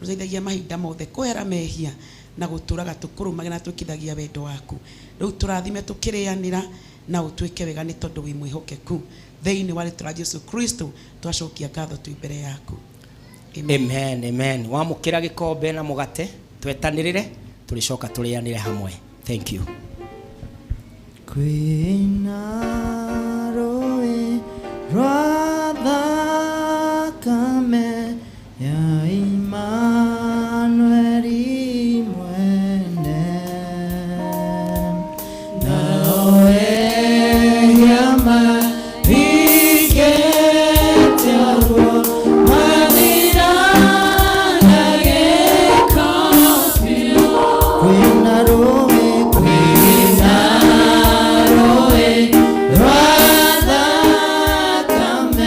Rũteithagia mahinda mothe kwehera mehia na gũtũraga tũkũrũmagia na twĩkithagia wendo waku. Rĩu tũrathime tũkĩrĩanĩra na ũtwĩke wega, nĩ tondũ wĩ mwĩhokeku. Thĩinĩ wa rĩtwa rĩa Jesu Kristo twacokia ngatho twĩ mbere yaku. Amen. Amen, amen. Wamũkĩra gĩkombe na mũgate, twetanĩrĩre, tũrĩcoka tũrĩanĩre hamwe. Thank you. Kwĩna rũĩ rwa thakame ya Imanueli mwene, nao ehia marikĩte ũguo mathira na gĩko biũ. Kwĩna rũĩ, kwĩna rũĩ rwa thakame.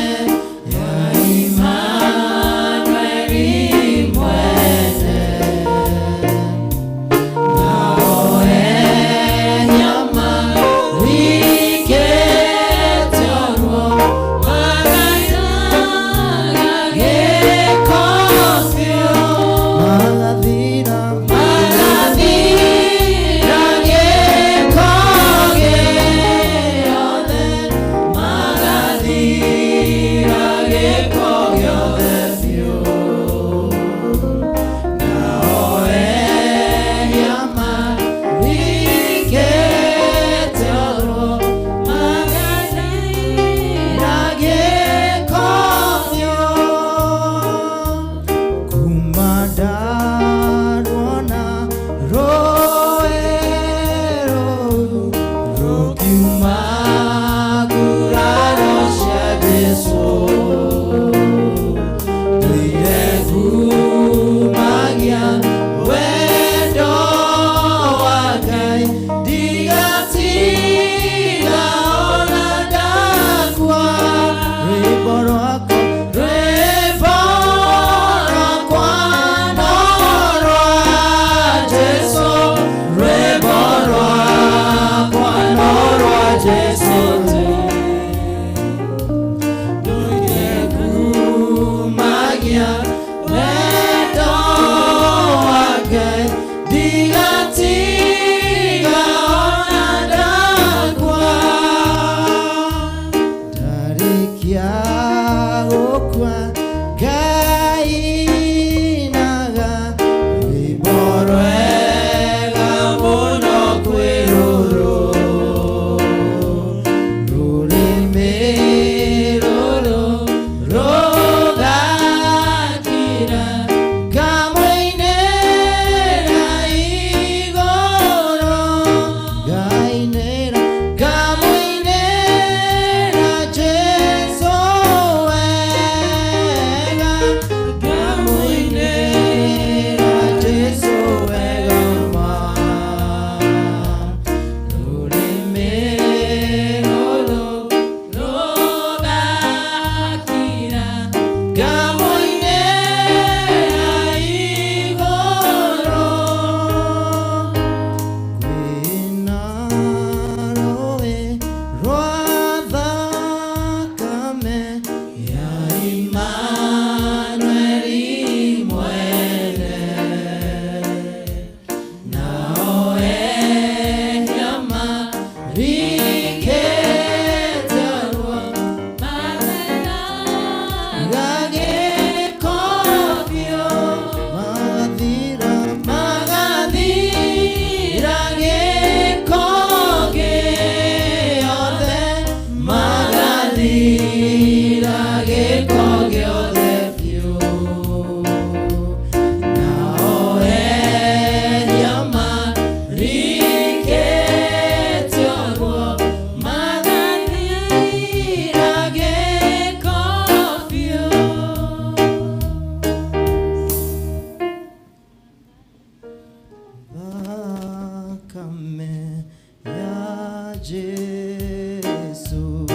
Jesu,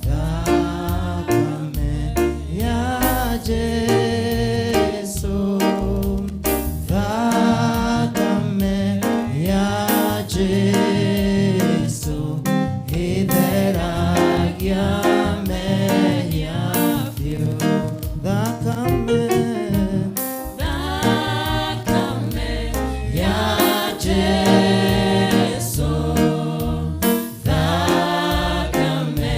thakame ya Jesu, thakame ya Jesu, itheragia mehia biũ. Thakame, thakame ya Jesu, thakame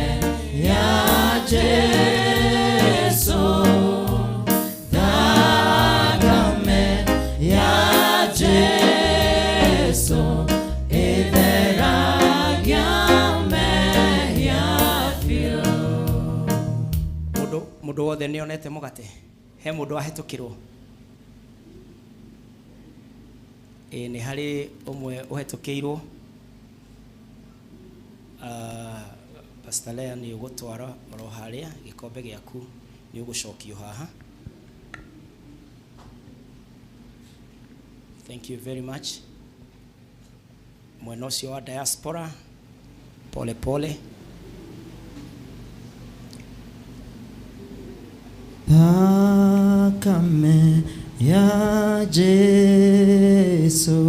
ya Jesu, thakame ya Jesu, itheragia mehia biũ. Mũndũ mũndũ wothe nĩ onete mũgate? He mũndũ wahĩtũkĩrwo? Ĩ, nĩ harĩ ũmwe ũhetũkĩirwo. Pastor Lea, nĩ ũgũtwara oro harĩa gĩkombe gĩaku, nĩ ũgũcokio haha. Thank you very much. Mwena ũcio wa diaspora, pole pole. Thakame ya Jesu,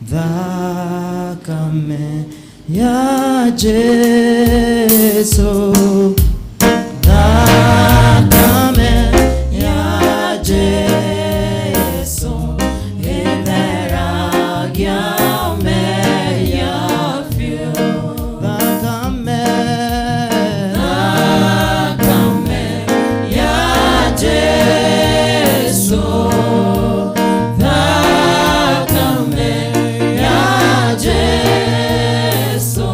thakame ya Jesu, thakame ya Jesu, itheragia mehia biũ. Thakame, thakame ya Jesu, thakame ya Jesu,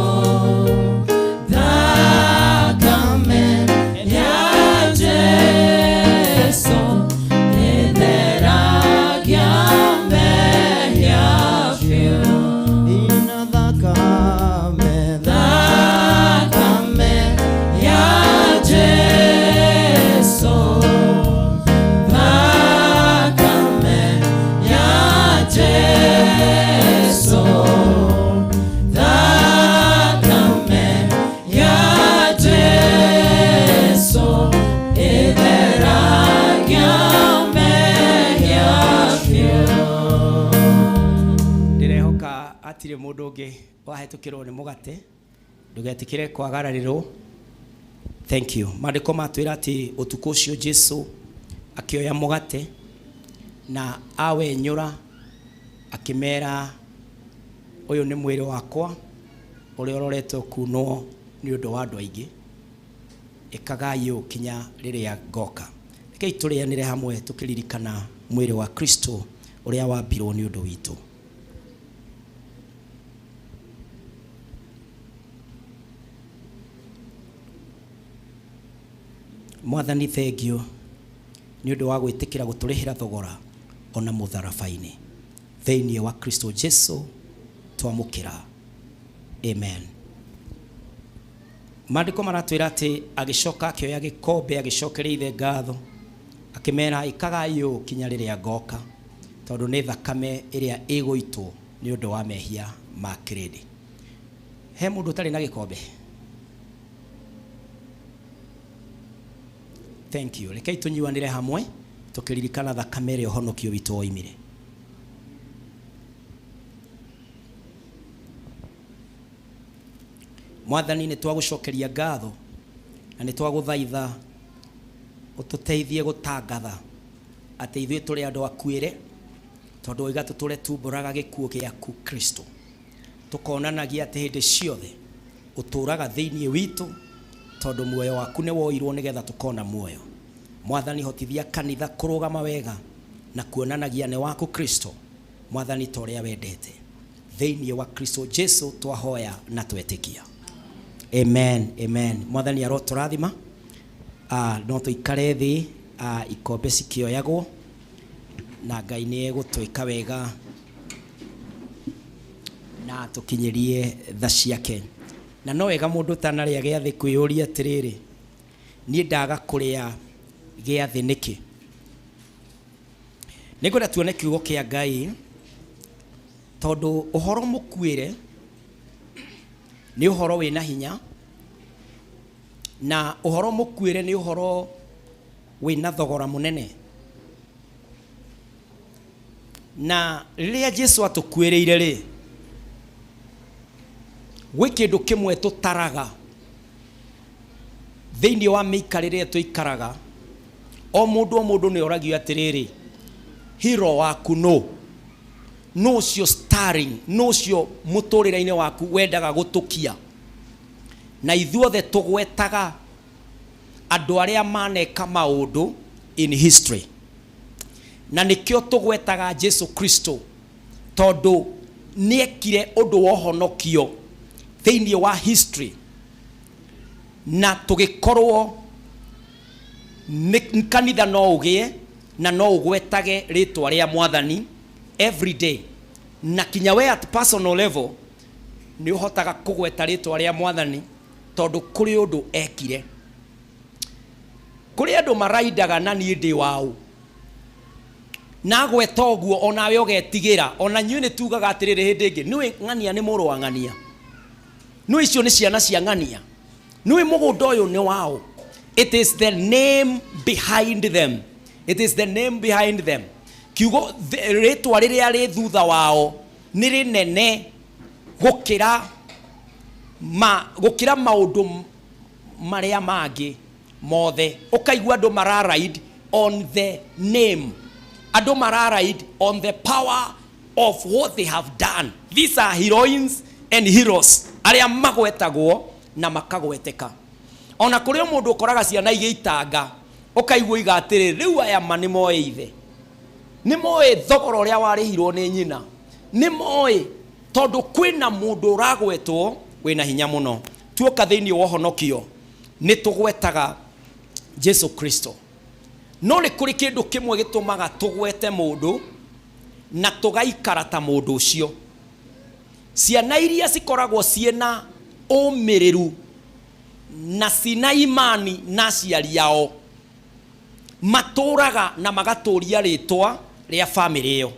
thakame ya Jesu, itheragia mehia biũ. Ina thakame, thakame ya Jesu, thakame ya Jesu, thakame ya Jesu, itheragia mehia biũ. Ndĩrehoka hatirĩ mũndũ ũngĩ wahĩtũkĩrwo nĩ mũgate. Ndũgetĩkĩre kwagararĩrwo. Thank you. Maandĩko matwĩra atĩ ũtukũ ũcio Jesu akĩoya mũgate na awenyũra, akĩmera, "Ũyũ nĩ mwĩrĩ wakwa ũrĩa ũroretwo kunwo nĩ ũndũ wa andũ aingĩ. Ĩkagai ũũ kinya rĩrĩa ngoka." Rekei tũrĩanĩre hamwe tũkĩririkana mwĩrĩ wa Kristo ũrĩa wambirwo nĩ ũndũ witũ. Mwathani, thengio nĩ ũndũ wa gwĩtĩkĩra gũtũrĩhĩra thogora ona mũtharaba-inĩ. Thĩinĩ wa Kristo Jesu twamũkĩra, amen. Maandĩko maratwĩra atĩ agĩcoka akĩoya gĩkombe, agĩcokeria Ithe ngatho, akĩmera, "Ĩkagai ũũ kinya rĩrĩa ngoka, tondũ nĩ thakame ĩrĩa ĩgũitwo nĩ ũndũ wa mehia ma kĩrĩndĩ." He mũndũ ũtarĩ na gĩkombe? Thank you. Rekei tũnyuanĩre hamwe tũkĩririkana thakame ĩrĩa ũhonokio witũ woimire. Mwathani, nĩ twagũcokeria ngatho na nĩ twagũthaitha ũtũteithie gũtangatha atĩ ithuĩ tũrĩ andũ akuĩre, tondũ oiga tũtũre tumbũraga gĩkuũ gĩaku Kristo, tũkonanagia atĩ hĩndĩ ciothe ũtũraga thĩinĩ witũ, tondũ muoyo waku nĩ woirwo nĩgetha tũkona muoyo. Mwathani, hotithia kanitha kũrũgama wega na kuonanagia nĩ waku Kristo, Mwathani, ta ũrĩa wendete. Thĩinĩ wa Kristo Jesu twahoya na twetĩkia, amen, amen. Mwathani arotũrathima. No tũikare thĩ, ikombe cikĩoyagwo, na Ngai nĩ egũtwĩka wega na tũkinyĩrie tha ciake. Na no wega mũndũ ũtanarĩa gĩathĩ kwĩyũria atĩrĩrĩ, niĩ ndaga kũrĩa gĩathĩ nĩkĩ? Nĩngwenda tuone kiugo kĩa Ngai, tondũ ũhoro mũkuĩre Nĩ ũhoro wĩna hinya, na ũhoro mũkuĩre nĩ ũhoro wĩna thogora mũnene. Na rĩrĩa Jesu atũkuĩrĩire rĩ, gwĩ kĩndũ kĩmwe tũtaraga thĩinĩ wa mĩikarĩre ĩrĩa tũikaraga. O mũndũ o mũndũ nĩ oragio atĩrĩrĩ, hero waku nũ? Nũ ũcio starring? Nũ ũcio mũtũrĩre-inĩ waku wendaga gũtũkia? Na ithuothe tũgwetaga andũ arĩa maneka maũndũ in history, na nĩkĩo tũgwetaga Jesu Kristo, tondũ nĩekire ũndũ wa ũhonokio thĩinĩ wa history, na tũgĩkorwo nĩ kanitha no ũgĩe na no ũgwetage rĩtwa rĩa Mwathani every day, na kinya we at personal level nĩ ũhotaga kũgweta rĩtwa rĩa Mwathani tondũ kũrĩ ũndũ ekire. Kũrĩ andũ maraindaga na niĩ ndĩ wao, na gweta ũguo onawe ũgetigĩra. Ona inyuĩ nĩ tugaga atĩrĩrĩ hĩndĩ ĩngĩ, nĩũĩ ng'ania nĩ mũrũ wa ng'ania, nĩũĩ icio nĩ ciana cia ng'ania, nĩũĩ mũgũnda ũyũ nĩ wao. It is the name behind them, it is the name behind them. Kiugo rĩtwa rĩrĩa rĩ thutha wao nĩ rĩnene gũkĩra ma gũkĩra maũndũ marĩa mangĩ mothe. Ũkaigua andũ mara ride on the name, andũ mara ride on the power of what they have done. These are heroines and heroes arĩa magwetagwo na makagweteka. Ona kũrĩ o mũndũ ũkoraga ciana igĩitanga, ũkaigua iga atĩrĩ, rĩu aya ma nĩ moĩ ithe, nĩ moĩ thogora ũrĩa warĩhirwo nĩ nyina, nĩ moĩ tondũ kwĩna mũndũ ũragwetwo wĩna hinya mũno. Tuoka thĩinĩ wa ũhonokio nĩ tũgwetaga Jesu Kristo, no nĩ kũrĩ kĩndũ kĩmwe gĩtũmaga tũgwete mũndũ na tũgaikara ta mũndũ ũcio. Ciana iria cikoragwo ciĩna ũmĩrĩru na cina imani na aciari ao matũraga na magatũria rĩtwa rĩa famĩlĩ ĩyo.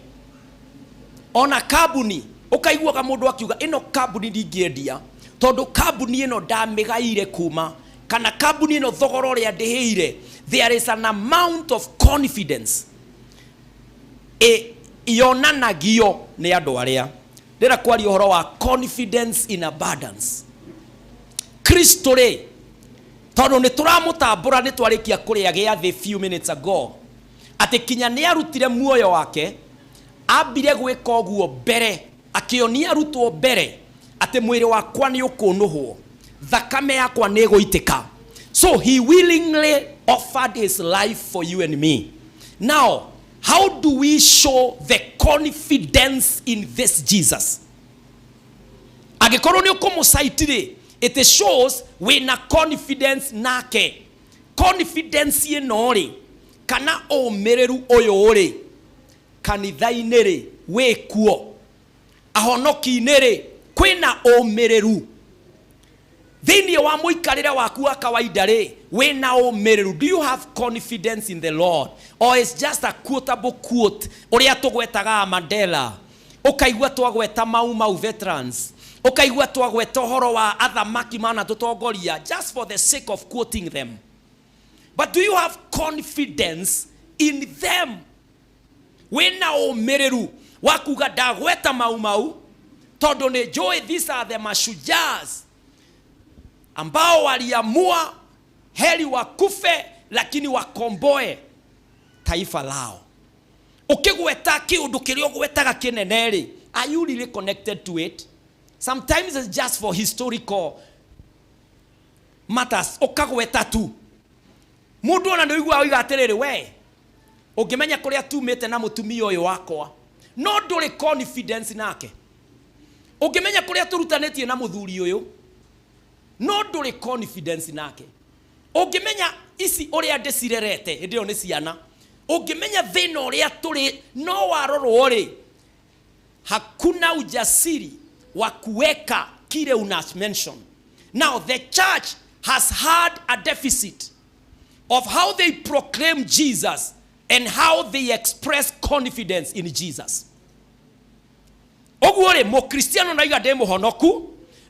Ona kambuni, ũkaiguaga mũndũ akiuga ĩno kambuni ndingĩendia tondũ kambuni ĩno ndamĩgaire kuma, kana kambuni ĩno thogora ũrĩa ndĩhĩire. There is an amount of confidence yonanagio nĩ andũ arĩa ndĩra kwaria ũhoro wa confidence in abundance. Kristo rĩ, tondũ nĩ tũramũtambũra, nĩ twarĩkia kũrĩa gĩathĩ few minutes ago atĩ kinya nĩ arutire muoyo wake. Ambire gwĩka ũguo mbere akĩonia arutwo mbere atĩ mwĩrĩ wakwa nĩ ũkũnũhwo, thakame yakwa nĩ ĩgũitĩka. So he willingly offered his life for you and me. Now, how do we show the confidence in this Jesus? Angĩkorwo nĩ ũkũmũcaiti rĩ, it shows wĩna confidence nake. Confidence ĩno rĩ, kana ũmĩrĩru ũyũ rĩ, kanitha-inĩ rĩ wĩkuo? Ahonoki-inĩ rĩ kwĩna ũmĩrĩru? Thĩinĩ wa mũikarĩre waku wa kawaida rĩ, wĩna ũmĩrĩru? Do you have confidence in the Lord, or is just a quotable quote ũrĩa tũgwetaga Mandela, ũkaigua twagweta Mau Mau veterans, ũkaigua twagweta ũhoro wa athamaki mana tũtongoria, just for the sake of quoting them? But do you have confidence in them? Wĩna ũmĩrĩru wa kuga ndagweta Mau Mau tondũ nĩ njũĩ these are the mashujaa ambao waliamua heri wakufe lakini wakomboe taifa lao? Ũkĩgweta kĩũndũ kĩrĩa ũgwetaga kĩnene rĩ, are you really connected to it? Sometimes it's just for historical matters, ũkagweta tu. Mũndũ ona nĩ ũiguaga oiga atĩrĩrĩ, we ũngĩmenya kũrĩa tumĩte na mũtumia ũyũ wakwa, no ndũrĩ confidence nake. Ũngĩmenya kũrĩa tũrutanĩtie na mũthuri ũyũ, no ndũrĩ confidence nake. Ũngĩmenya ici ũrĩa ndĩcirerete, hĩndĩ ĩyo nĩ ciana, ũngĩmenya thĩna ũrĩa tũrĩ, no warorwo rĩ, hakuna ujasiri wa kuweka kile una mention. Now the church has had a deficit of how they proclaim Jesus and how they express confidence in Jesus. Ũguo rĩ, mũkristiano naiga ndĩ mũhonoku,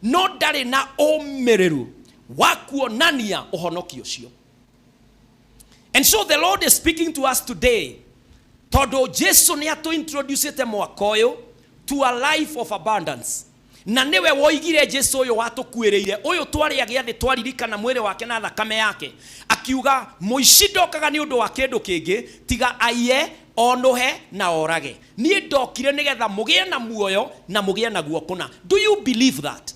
No ndarĩ na ũmĩrĩru wa kuonania ũhonokio ũcio. And so the Lord is speaking to us today tondũ Jesu nĩ atũ-introducĩte mwaka ũyũ to a life of abundance. Na nĩwe woigire Jesu ũyũ watũkuĩrĩire, ũyũ twarĩa gĩathĩ twaririkana mwĩrĩ wake na thakame yake, akiuga mũici ndokaga nĩ ũndũ wa kĩndũ kĩngĩ tiga aiye, onũhe na orage. Niĩ ndokire nĩgetha mũgĩe na muoyo na mũgĩe naguo kũna. Do you believe that?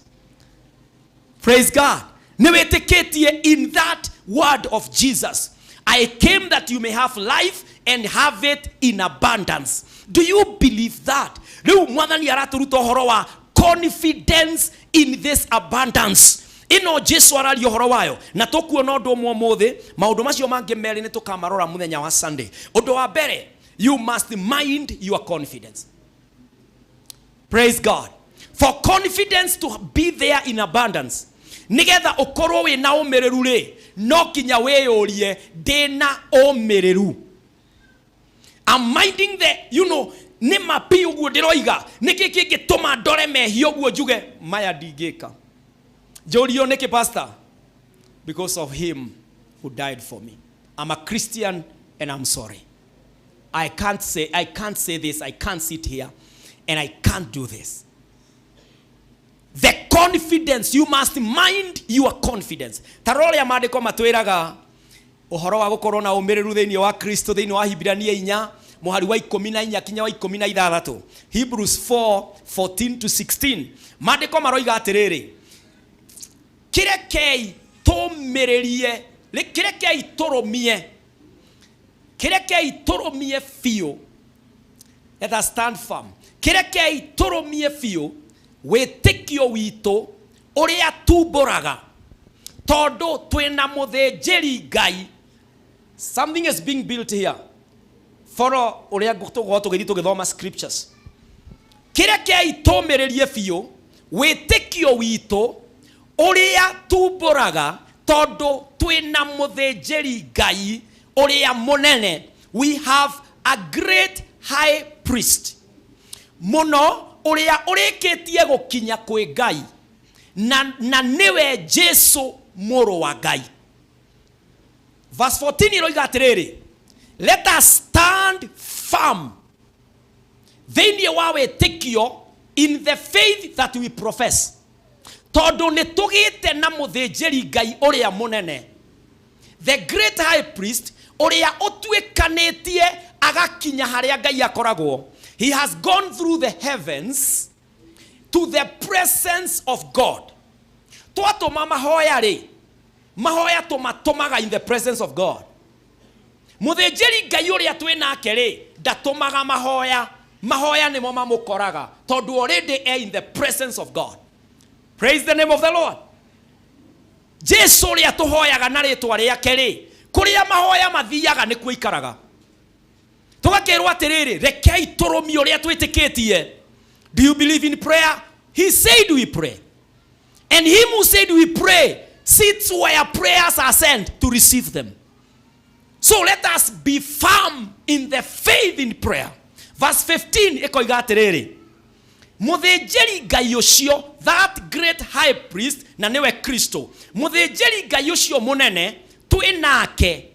Praise God. Nĩ wĩtĩkĩtie in that word of Jesus? I came that you may have life and have it in abundance. Do you believe that? Rĩu Mwathani aratũruta ũhoro wa confidence in this abundance ĩno Jesu araria ũhoro wayo, na tũkuona ũndũ ũmwe ũmũthĩ. Maũndũ macio mangĩ merĩ nĩ tũkamarora mũthenya wa Sunday. Ũndũ wa mbere, you must mind your confidence. Praise God. For confidence to be there in abundance, nigetha ũkorwo wĩ na ũmĩrĩru rĩ, no kinya wĩyũrie, ndĩ na ũmĩrĩru? I'm minding the nĩ mapi ũguo ndĩroiga. Nĩkĩ kĩngĩtũma ndore mehia ũguo njuge maya ndingĩka? Njũrio nĩkĩ, pastor? Because of him who died for me. I'm a Christian and I'm sorry. I can't say this, I can't sit here and I can't do this. The confidence, you must mind your confidence. Ta rora ũrĩa maandĩko matwĩraga ũhoro wa gũkorwo na ũmĩrĩru thĩinĩ wa Kristo thĩinĩ wa Hibrania 4 mũhari wa 14 kinya wa 16. Hebrews 4 14 to 16. Maandĩko maroiga atĩrĩrĩ, kĩrekei tũmĩrĩrie, kĩrekei tũrũmie, kĩrekei tũrũmie biũ. Let us stand firm. Kĩrekei tũrũmie biũ wĩtĩkio witũ ũrĩa tumbũraga, tondũ twĩna mũthĩnjĩri Ngai. Something is being built here. Follow ũrĩa tũgũkorwo tũgĩthiĩ tũgĩthoma scriptures. Kĩrekei tũmĩrĩrie biũ wĩtĩkio witũ ũrĩa tumbũraga, tondũ twĩna mũthĩnjĩri Ngai ũrĩa mũnene. We have a great high priest mũno ũrĩa ũrĩkĩtie gũkinya kwĩ Ngai, na nĩwe Jesu mũrũ wa Ngai. Verse 14 iroiga atĩrĩrĩ, let us stand firm thĩinĩ wa wĩtĩkio, in the faith that we profess, tondũ nĩ tũgĩte na mũthĩnjĩri Ngai ũrĩa mũnene, the great high priest, ũrĩa ũtuĩkanĩtie agakinya harĩa Ngai akoragwo. He has gone through the heavens to the presence of God. Twatũma mahoya rĩ, mahoya tũmatũmaga in the presence of God. Mũthĩnjĩri Ngai ũrĩa twĩ nake rĩ, ndatũmaga mahoya, mahoya nĩmo mamũkoraga, tondũ already e in the presence of God. Praise the name of the Lord. Jesu ũrĩa tũhoyaga na rĩtwa rĩake rĩ, kũrĩa mahoya mathiaga nĩkuo ikaraga. Tũgakĩrwo atĩrĩrĩ, rekei tũrũmie ũrĩa twĩtĩkĩtie. Do you believe in prayer? He said we pray, and him who said we pray sits where prayers are sent to receive them. So let us be firm in the faith in prayer. Verse 15 ĩkoiga atĩrĩrĩ, mũthĩnjĩri Ngai ũcio, that great high priest, na nĩwe Kristo, mũthĩnjĩri Ngai ũcio mũnene twĩ nake,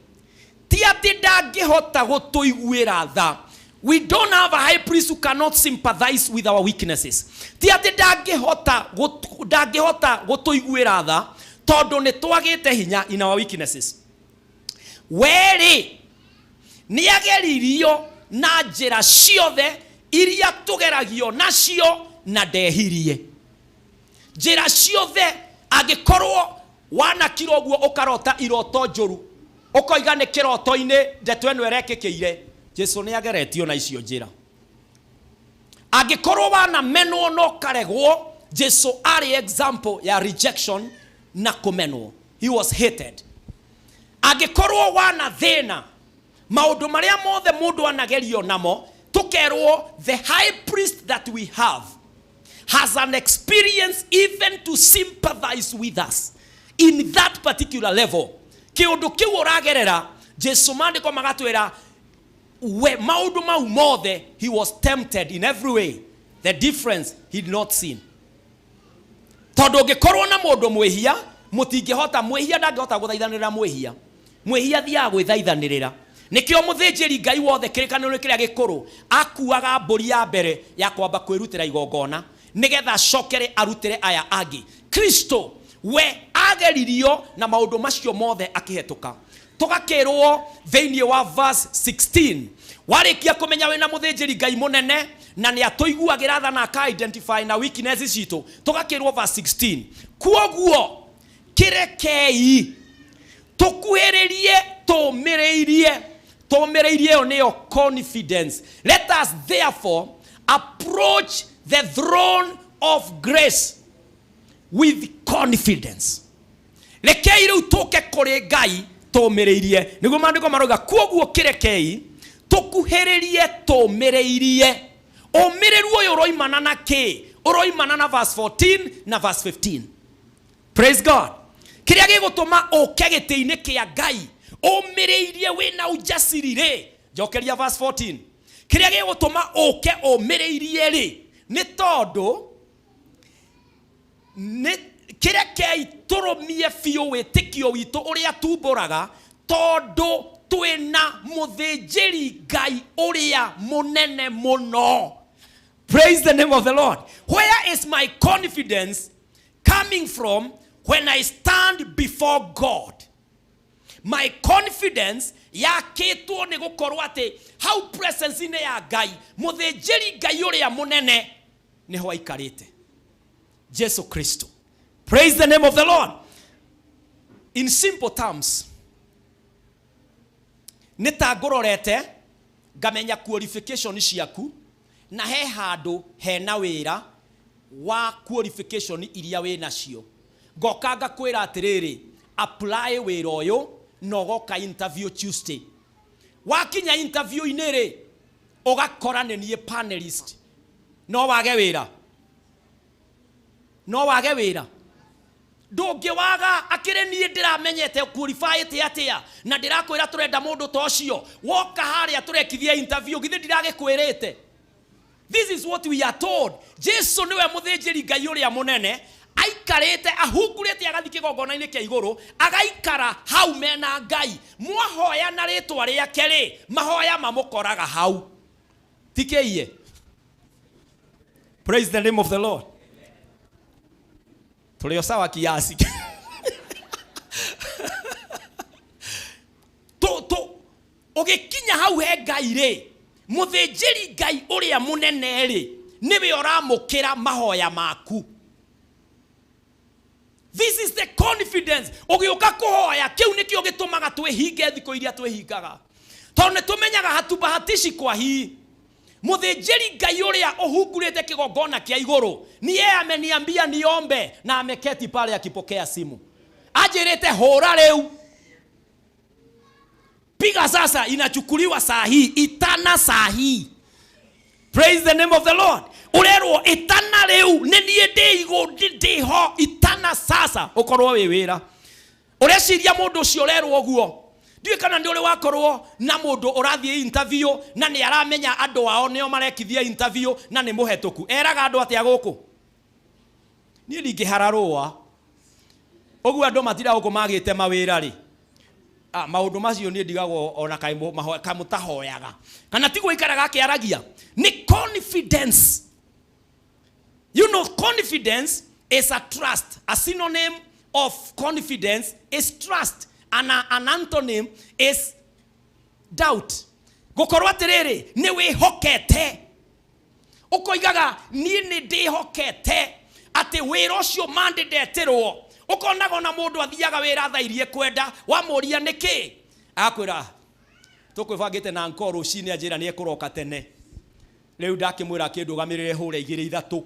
ti atĩ ndangĩhota gũtũiguĩra tha. We don't have a high priest who cannot sympathize with our weaknesses. Ti atĩ ndangĩhota gũtũiguĩra tha tondũ nĩ twagĩte hinya in our weaknesses. Werĩ nĩ ageririo na njĩra ciothe iria tũgeragio nacio na ndehirie. Njĩra ciothe, angĩkorwo wanakira ũguo ũkarota iroto njũru, ũkoiga nĩ kĩroto-inĩ ndeto ĩno ĩrekĩkĩire, Jesu nĩ ageretio na icio njĩra. Angĩkorwo wanamenwo na ũkaregwo, Jesu arĩ example ya rejection na kũmenwo. He was hated. Angĩkorwo wana thĩna, maũndũ marĩa mothe mũndũ anagerio namo, tũkerwo the high priest that we have has an experience even to sympathize with us in that particular level. Kĩũndũ kĩu ũragerera, Jesu, maandĩko magatwĩra we maũndũ mau mothe, he was tempted in every way. The difference, he did not sin. Tondũ ũngĩkorwo na mũndũ mwĩhia, mũtingĩhota, mwĩhia ndangĩhota gũthaithanĩrĩra mwĩhia. Mwĩhia athiaga gwĩthaithanĩrĩra. Nĩkĩo mũthĩnjĩri Ngai wothe kĩrĩkanĩro kĩrĩa gĩkũrũ akuaga mbũri ya mbere ya kwamba kwĩrutĩra igongona nĩgetha acokere arutĩre aya angĩ. Kristo we ageririo na maũndũ macio mothe akĩhetũka. Tũgakĩrwo thĩinĩ wa verse 16, warĩkia kũmenya wĩna mũthĩnjĩri Ngai mũnene na nĩ atũiguagĩra tha na aka identify na weakness citũ, tũgakĩrwo verse 16, kuoguo kĩrekei tũkuhĩrĩrie tũmĩrĩirie. Tũmĩrĩirie ĩyo nĩyo confidence. Let us therefore approach the throne of grace with confidence. Rekei rĩu tũke kũrĩ Ngai tũmĩrĩirie. Nĩguo maandĩko marauga, kuoguo kĩrekei tũkuhĩrĩrie tũmĩrĩirie. Ũmĩrĩru ũyũ ũroimana na kĩ? Ũroimana na verse 14 na verse 15. Praise God. Kĩrĩa gĩgũtũma ũke gĩtĩ-inĩ kĩa Ngai ũmĩrĩirie wĩna ujasiri rĩ, njokeria verse 14. Kĩrĩa gĩgũtũma ũke ũmĩrĩirie rĩ, nĩ tondũ nĩ kĩrekei tũrũmie biũ wĩtĩkio witũ ũrĩa tumbũraga, tondũ twĩna mũthĩnjĩri Ngai ũrĩa mũnene mũno. Praise the name of the Lord. Where is my confidence coming from when I stand before God? My confidence yakĩtwo nĩ gũkorwo atĩ hau presence-inĩ ya Ngai, mũthĩnjĩri Ngai ũrĩa mũnene nĩho aikarĩte, Jesu Kristo. Praise the name of the Lord. In simple terms, nĩ ta ngũrorete ngamenya qualification ciaku, na he handũ hena wĩra wa qualification iria wĩ nacio, ngoka ngakwĩra atĩrĩrĩ, apply wĩra ũyũ na ũgoka interview Tuesday. Wakinya interview-inĩ rĩ, ũgakora nĩ niĩ panelist. No wage wĩra, no wage wĩra, ndũngĩwaga. Akĩrĩ niĩ ndĩramenyete qualified atĩa, na ndĩrakwĩra tũrenda mũndũ ta ũcio. Woka harĩa tũrekithia interview, githĩ ndiragĩkwĩrĩte? This is what we are told. Jesu nĩwe mũthĩnjĩri Ngai ũrĩa mũnene, aikarĩte ahungurĩte, agathiĩ kĩgongona-inĩ kĩa igũrũ, agaikara hau mena Ngai. Mwahoya na rĩtwa rĩake rĩ, mahoya mamũkoraga hau. Tikĩiye. Praise the name of the Lord. Tũrĩ o sawa kiasi. Ũgĩkinya hau he Ngai rĩ, mũthĩnjĩri Ngai ũrĩa mũnene rĩ, nĩwe ũramũkĩra mahoya maku. This is the confidence. Ũgĩũka kũhoya, kĩu nĩkĩo gĩtũmaga twĩhinge thikũ iria twĩhingaga, tondũ nĩ tũmenyaga hatubahatishi kwa hii. Mũthĩnjĩri Ngai ũrĩa ũhungurĩte kĩgongona kĩa igũrũ ni yeye ameniambia niombe, na ameketi pale akipokea simu. Anjĩrĩte hũra rĩu, piga sasa, inachukuliwa saa hii, itana saa hii. Praise the name of the Lord. Ũrerwo itana rĩu, nĩ niĩ ndĩ igũ ndĩho, itana sasa, ũkorwo wĩ wĩra. Ũreciria mũndũ ũcio ũrerwo ũguo, ndiũĩ kana nĩ ũrĩ wakorwo na mũndũ ũrathiĩ interview na nĩ aramenya andũ ao nĩo marekithia interview na nĩ mũhetũku, eraga andũ atĩa gũkũ, niĩ ndingĩhararũa ũguo, andũ matira gũkũ magĩte mawĩra rĩ. Maũndũ macio niĩ ndigagwo ona kaĩ mũtahoyaga kana tiguo ikaraga akĩaragia. Nĩ confidence. You know, confidence is a trust. A synonym of confidence is trust, and an antonym is doubt. Gũkorwo atĩrĩrĩ, nĩ wĩhokete, ũkoigaga niĩ nĩ ndĩhokete atĩ wĩra ũcio mandĩ ndetĩrwo. Ũkonaga ona mũndũ athiaga wĩra thaa iria ekwenda, wamũria nĩkĩ, agakwĩra tũkwĩbangĩte na nko rũcinĩ, anjĩra nĩ ekũroka tene, rĩu ndakĩmwĩra akĩndũgamĩrĩre hũre igĩrĩ ithatũ.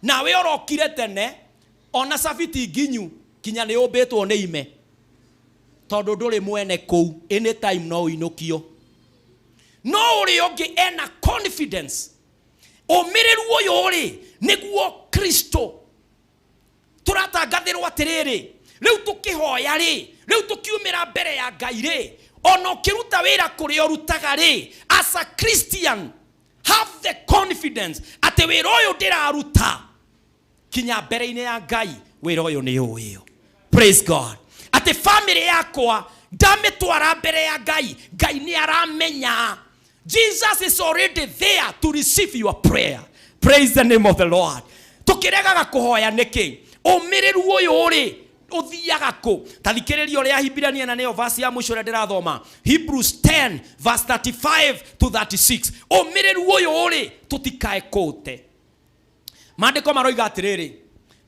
Nawe ũrokire tene, ona cabiti nginyu kinya nĩ ũmbĩtwo nĩ ime, tondũ ndũrĩ mwene kũu, anytime no ũinũkio. No ũrĩa ũngĩ ena confidence. Ũmĩrĩru ũyũ rĩ, nĩguo Kristo tũratangathĩrwo atĩrĩrĩ, rĩu tũkĩhoya rĩ, rĩu tũkiumĩra mbere ya Ngai rĩ, ona ũkĩruta wĩra kũrĩa ũrutaga rĩ, as a Christian have the confidence atĩ wĩra ũyũ ndĩraruta, kinya mbere-inĩ ya Ngai. Wĩra ũyũ nĩ ũĩyo. Praise God. Atĩ family yakwa ndamĩtwara mbere ya Ngai, Ngai nĩ aramenya. Jesus is already there to receive your prayer. Praise the name of the Lord. Tũkĩregaga kũhoya nĩkĩ? Ũmĩrĩru ũyũ rĩ ũthiaga kũ? Ta thikĩrĩria ũrĩa Ahibirania, na nĩyo verse ya mũico ũrĩa ndĩrathoma, Hebrews 10 verse 35 to 36. Ũmĩrĩru ũyũ rĩ tũtikae kũũte. Maandĩko maroiga atĩrĩrĩ,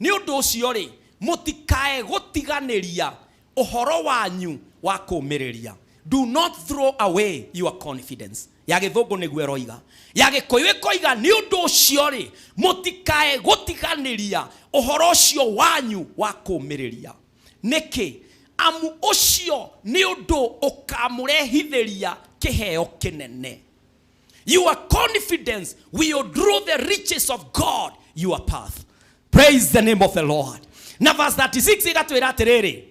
nĩ ũndũ ũcio rĩ, mũtikae gũtiganĩria ũhoro wanyu wa kũũmĩrĩria. Do not throw away your confidence. Ya gĩthũngũ nĩguo ĩroiga, ya gĩkũyũ ĩkoiga, nĩ ũndũ ũcio rĩ, mũtikae gũtiganĩria ũhoro ũcio wanyu wa kũũmĩrĩria. Nĩkĩ? Amu ũcio nĩ ũndũ ũkamũrehithĩria kĩheo kĩnene. Your confidence will draw the riches of God your path. Praise the name of the Lord. Na verse 36 ĩgatwĩra atĩrĩrĩ,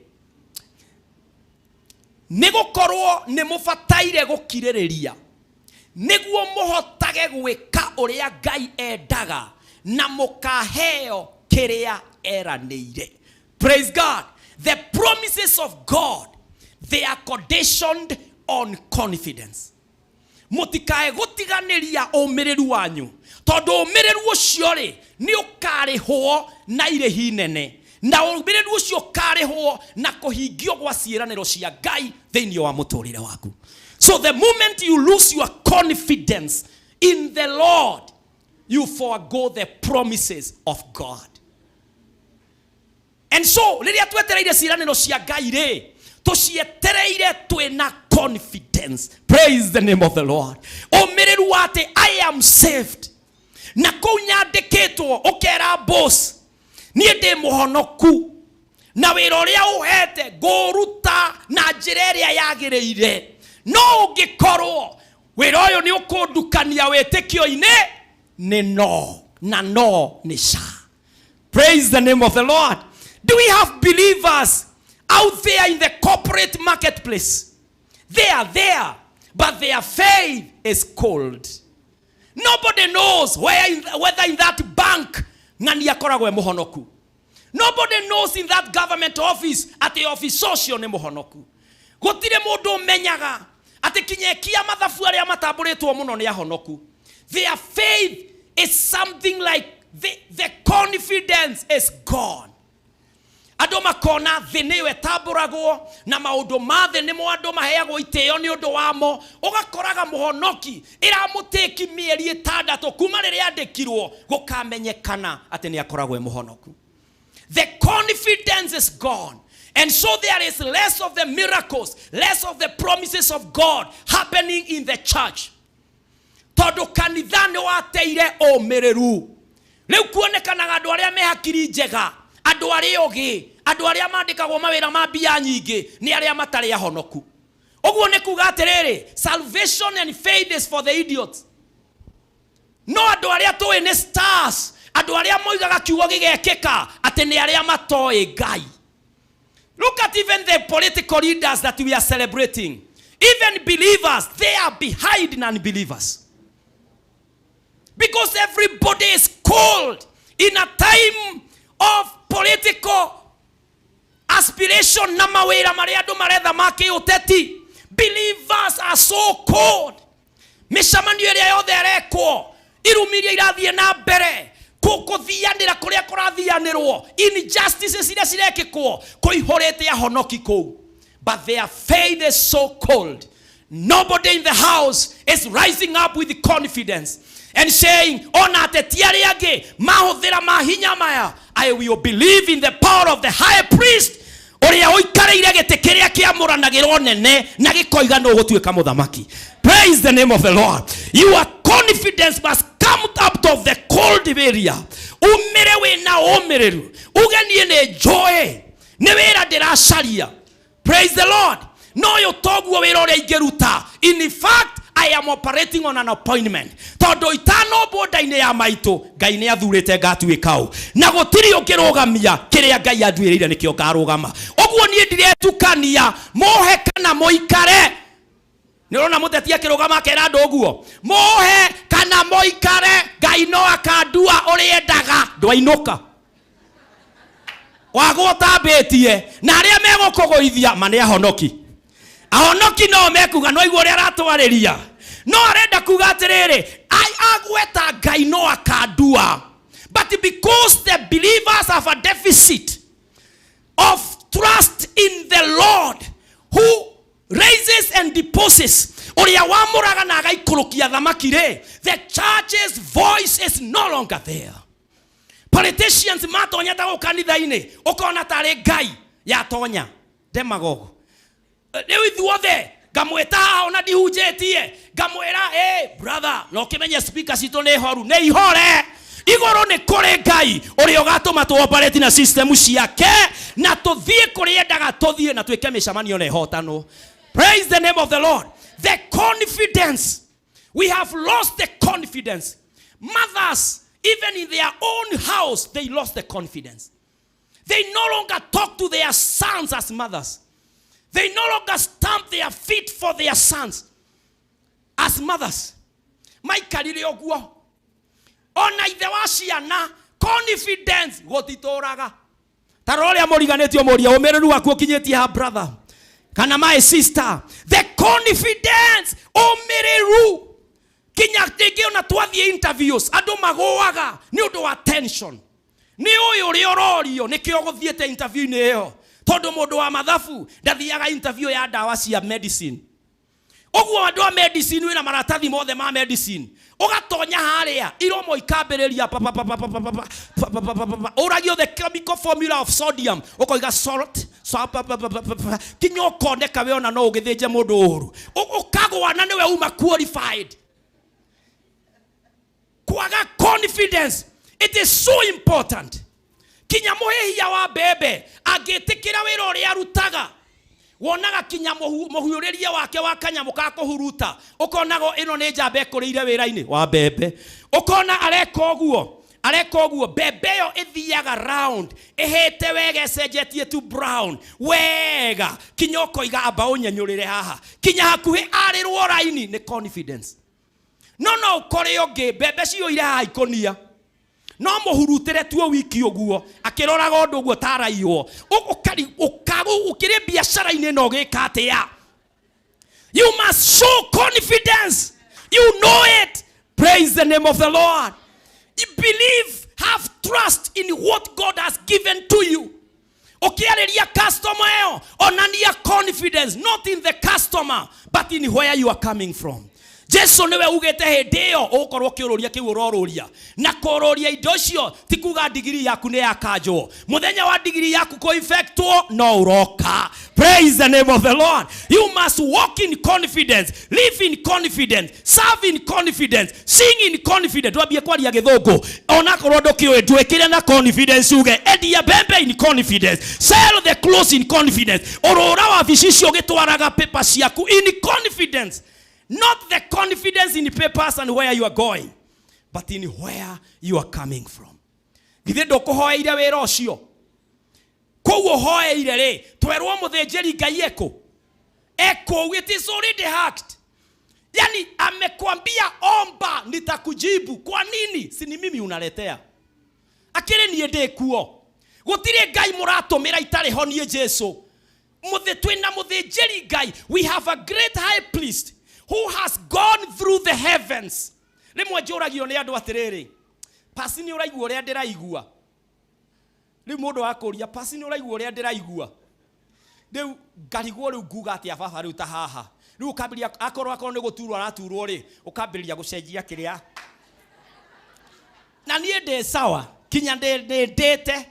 nĩ gũkorwo nĩ mũbataire gũkirĩrĩria nĩguo mũhotage gwĩka ũrĩa Ngai endaga, na mũkaheo kĩrĩa eranĩire. Praise God. The promises of God, they are conditioned on confidence. Mũtikae gũtiganĩria ũmĩrĩru wanyu, tondũ ũmĩrĩru ũcio rĩ nĩ ũkarĩhwo na irĩhi nene, na ũmĩrĩru ũcio ũkarĩhwo na kũhingio gwa ciĩranĩro cia Ngai thĩinĩ wa mũtũrĩre waku. So the moment you lose your confidence in the Lord, you forgo the promises of God. And so rĩrĩa twetereire ciĩranĩro cia Ngai rĩ, tũcietereire twĩna confidence. Praise the name of the Lord. Ũmĩrĩru wa atĩ I am saved, na kũu nyandĩkĩtwo ũkera boss, niĩ ndĩ mũhonoku, na wĩra ũrĩa ũhete ngũũruta na njĩra ĩrĩa yagĩrĩire. No ũngĩkorwo wĩra ũyũ nĩ ũkũndukania wĩtĩkio-inĩ, nĩ no na no nĩ ca. Praise the name of the Lord. Do we have believers out there in the corporate marketplace? They are there, but their faith is cold. Nobody knows whether in that bank ng'ani akoragwo e mũhonoku. Nobody knows in that government office atĩ office ũcio nĩ mũhonoku. Gũtirĩ mũndũ ũmenyaga atĩ kinyekia mathabu arĩa matambũrĩtwo mũno nĩ ahonoku. Their faith is something like the confidence is gone. Andũ makona thĩ nĩyo ĩtambũragwo na maũndũ ma thĩ nĩmo andũ maheagwo itĩo nĩ ũndũ wamo. Ũgakoraga mũhonoki ĩramũtĩki mĩeri 6 kuma rĩrĩa andĩkirwo gũkamenyekana atĩ nĩ akoragwo e mũhonoku. The confidence is gone. And so there is less of the miracles, less of the promises of God happening in the church. Tondũ kanitha nĩ wateire ũmĩrĩru. Rĩu kuonekanaga andũ arĩa me hakiri njega, andũ arĩa ogĩ, andũ arĩa mandĩkagwo mawĩra ma mbia nyingĩ nĩ arĩa matarĩ ahonoku. Ũguo nĩ kuga atĩrĩrĩ, salvation and faith is for the idiots. No andũ arĩa tũĩ nĩ stars, andũ arĩa moigaga kiugo gĩgekĩka atĩ nĩ arĩa matoĩ Ngai. Look at even the political leaders that we are celebrating. Even believers, they are behind non-believers. Because everybody is cold in a time of political aspiration na mawĩra marĩa andũ maretha ma kĩũteti. Believers are so cold. Mĩcemanio ĩrĩa yothe ĩrekwo, irumi iria irathiĩ na mbere, kũthianĩra kũrĩa kũrathianĩrwo, injustices iria cirekĩkwo, kũihũrĩte ahonoki kũu. But their faith is so cold. Nobody in the house is rising up with confidence and saying, ona ateti arĩa angĩ mahũthĩra mahinya maya, I will believe in the power of the high priest ũrĩa ũikarĩire gĩtĩ kĩrĩa kĩamũranagĩrwo nene na gĩkoiga nũ ũgũtuĩka mũthamaki. Praise the name of the Lord. Your confidence must come out of the cold area. Umĩre wĩna ũmĩrĩru, uge niĩ nĩ njũĩ nĩ wĩra ndĩracaria. Praise the Lord. No ũyũ toguo wĩra ũrĩa ingĩruta. In fact, I am operating on an appointment. Tondũ itanombwo nda-inĩ ya maitũ, Ngai nĩ athurĩte ngatuĩka ũ. Na gũtirĩ ũngĩrũgamia kĩrĩa Ngai anduĩrĩire nĩkĩo ngarũgama. Ũguo niĩ ndiretukania, mũhe kana mũikare. Nĩ ũrona mũteti akĩrũgama akera andũ ũguo, mũhe kana mũikare, Ngai no akandua ũrĩa endaga. Ndwainũka. Wagwo ũtambĩtie na arĩa megũkũgũithia ma nĩ ahonoki. Ahonoki no mekuga no igua ũrĩa aratwarĩria, no arenda kuga atĩrĩrĩ, agweta Ngai no akandua. But because the believers have a deficit of trust in the Lord who raises and deposes, ũrĩa wamũraga na agaikũrũkia thamaki rĩ, the church's voice is no longer there. Politicians matonyete gũkũ kanitha-inĩ, ũkona tarĩ Ngai yatonya demagogue. Rĩu ithuothe ngamwĩta haha ona ndihunjĩtie, ngamwĩra, "Hey, brother, no ũkĩmenye speaker citũ nĩ horu." Nĩ ihore igũrũ nĩ kũrĩ Ngai ũrĩa ũgatũma tũoperate na system ciake na tũthiĩ kũrĩa endaga tũthiĩ na twĩke mĩcemanio na ĩhotanwo. Praise the name of the Lord. The confidence, we have lost the confidence. Mothers, even in their own house, they lost the confidence. They no longer talk to their sons as mothers. They no longer stamp their feet for their sons as mothers. Maikarire ũguo ona ithe wa ciana, confidence gũtitũraga. Ta rora ũrĩa mũriganĩtio, mũria ũmĩrĩru waku ũkinyĩtie ha, brother kana my sister. The confidence, ũmĩrĩru, kinya rĩngĩ ona twathiĩ interviews andũ magũaga nĩ ũndũ wa tension, nĩ ũyũ ũrĩa ũrorio nĩkĩo gũthiĩte interview-inĩ ĩyo, tondũ mũndũ wa mathabu ndathiaga interview ya ndawa cia medicine. Ũguo andũ a medicine, wĩna maratathi mothe ma medicine, ũgatonya harĩa iromo ikambĩrĩria pa, pa, pa, pa, pa, pa, pa, pa, pa, pa, pa, pa, pa. Ũragio the chemical formula of sodium, ũkoiga salt pa, pa, pa, pa, pa, pa. Kinya ũkoneka we ona no ũgĩthĩnje mũndũ ũru. Ũkagwa na nĩwe uma qualified. Kwaga confidence, it is so important. Kinya mũhĩhia wa mbembe angĩtĩkĩra wĩra ũrĩa arutaga, wonaga kinya mũhiũrĩrie wake wa kanyamũ ka kũhuruta, ũkonaga ĩno nĩ njamba ĩkũrĩire wĩra-inĩ wa mbembe. Ũkona areka ũguo, areka ũguo, mbembe ĩyo ĩthiaga round ĩhĩte wega, ĩcenjetie to brown wega, kinya ũkoiga amba ũnyenyũrĩre haha, kinya hakuhĩ arĩrwo raini nĩ confidence. No ũkore ũngĩ mbembe ciyũire haha ikũnia, no mũhurutĩre tuo wiki ũguo akĩroraga ũndũ ũguo taraiywo. Ũkĩrĩ biacara-inĩ na ũgĩka atĩa? You must show confidence. You know it. Praise the name of the Lord. You believe, have trust in what God has given to you. Ũkĩarĩria customer ĩyo, onania confidence, not in the customer but in where you are coming from. Jesu nĩwe ugĩte hĩndĩ ĩyo ũgũkorwo ũkĩũrũria kĩu ũrorũria na kũrũria indo icio ti kuga ndigiri yaku nĩ yakanjwo. Mũthenya wa ndigiri yaku kũinfectwo no ũroka. Praise the name of the Lord. You must walk in confidence, live in confidence, serve in confidence, sing in confidence. Twambie kwaria gĩthũngũ onakorwo ndũkĩũĩ, ndwĩkĩre na confidence. Uge endia mbembe in confidence, sell the clothes in confidence, ũrũra wabici icio ũgĩtwaraga paper ciaku in confidence. Not the confidence in papers and where you are going, but in where you are coming from. Githĩ ndũkũhoeire wĩra ũcio kũu ũhoeire rĩ? Twerwo mũthĩnjĩri Ngai ekũ ekũu. It is already hacked. Yani amekwambia, "Omba, nitakujibu." Kwa nini? Si ni mimi unaletea? Akĩrĩ niĩ ndĩ kuo. Gũtirĩ Ngai mũratũmĩra itarĩ ho niĩ Jesu. Mũthĩ twĩna mũthĩnjĩri Ngai. We have a great high priest who has gone through the heavens. Rĩmwe njũragio nĩ andũ atĩrĩrĩ, "Pasi, nĩ ũraigua ũrĩa ndĩraigua rĩu?" Mũndũ akũria, "Pasi, nĩ ũraigua ũrĩa ndĩraigua rĩu?" Ngarigwo rĩu nguga atĩa baba. Rĩu ta haha rĩu ũkambĩrĩria, akorwo nĩ gũturwo araturwo rĩ, ũkambĩrĩria gũcenjia kĩrĩa. Na niĩ ndĩ sawa, kinya ndĩte.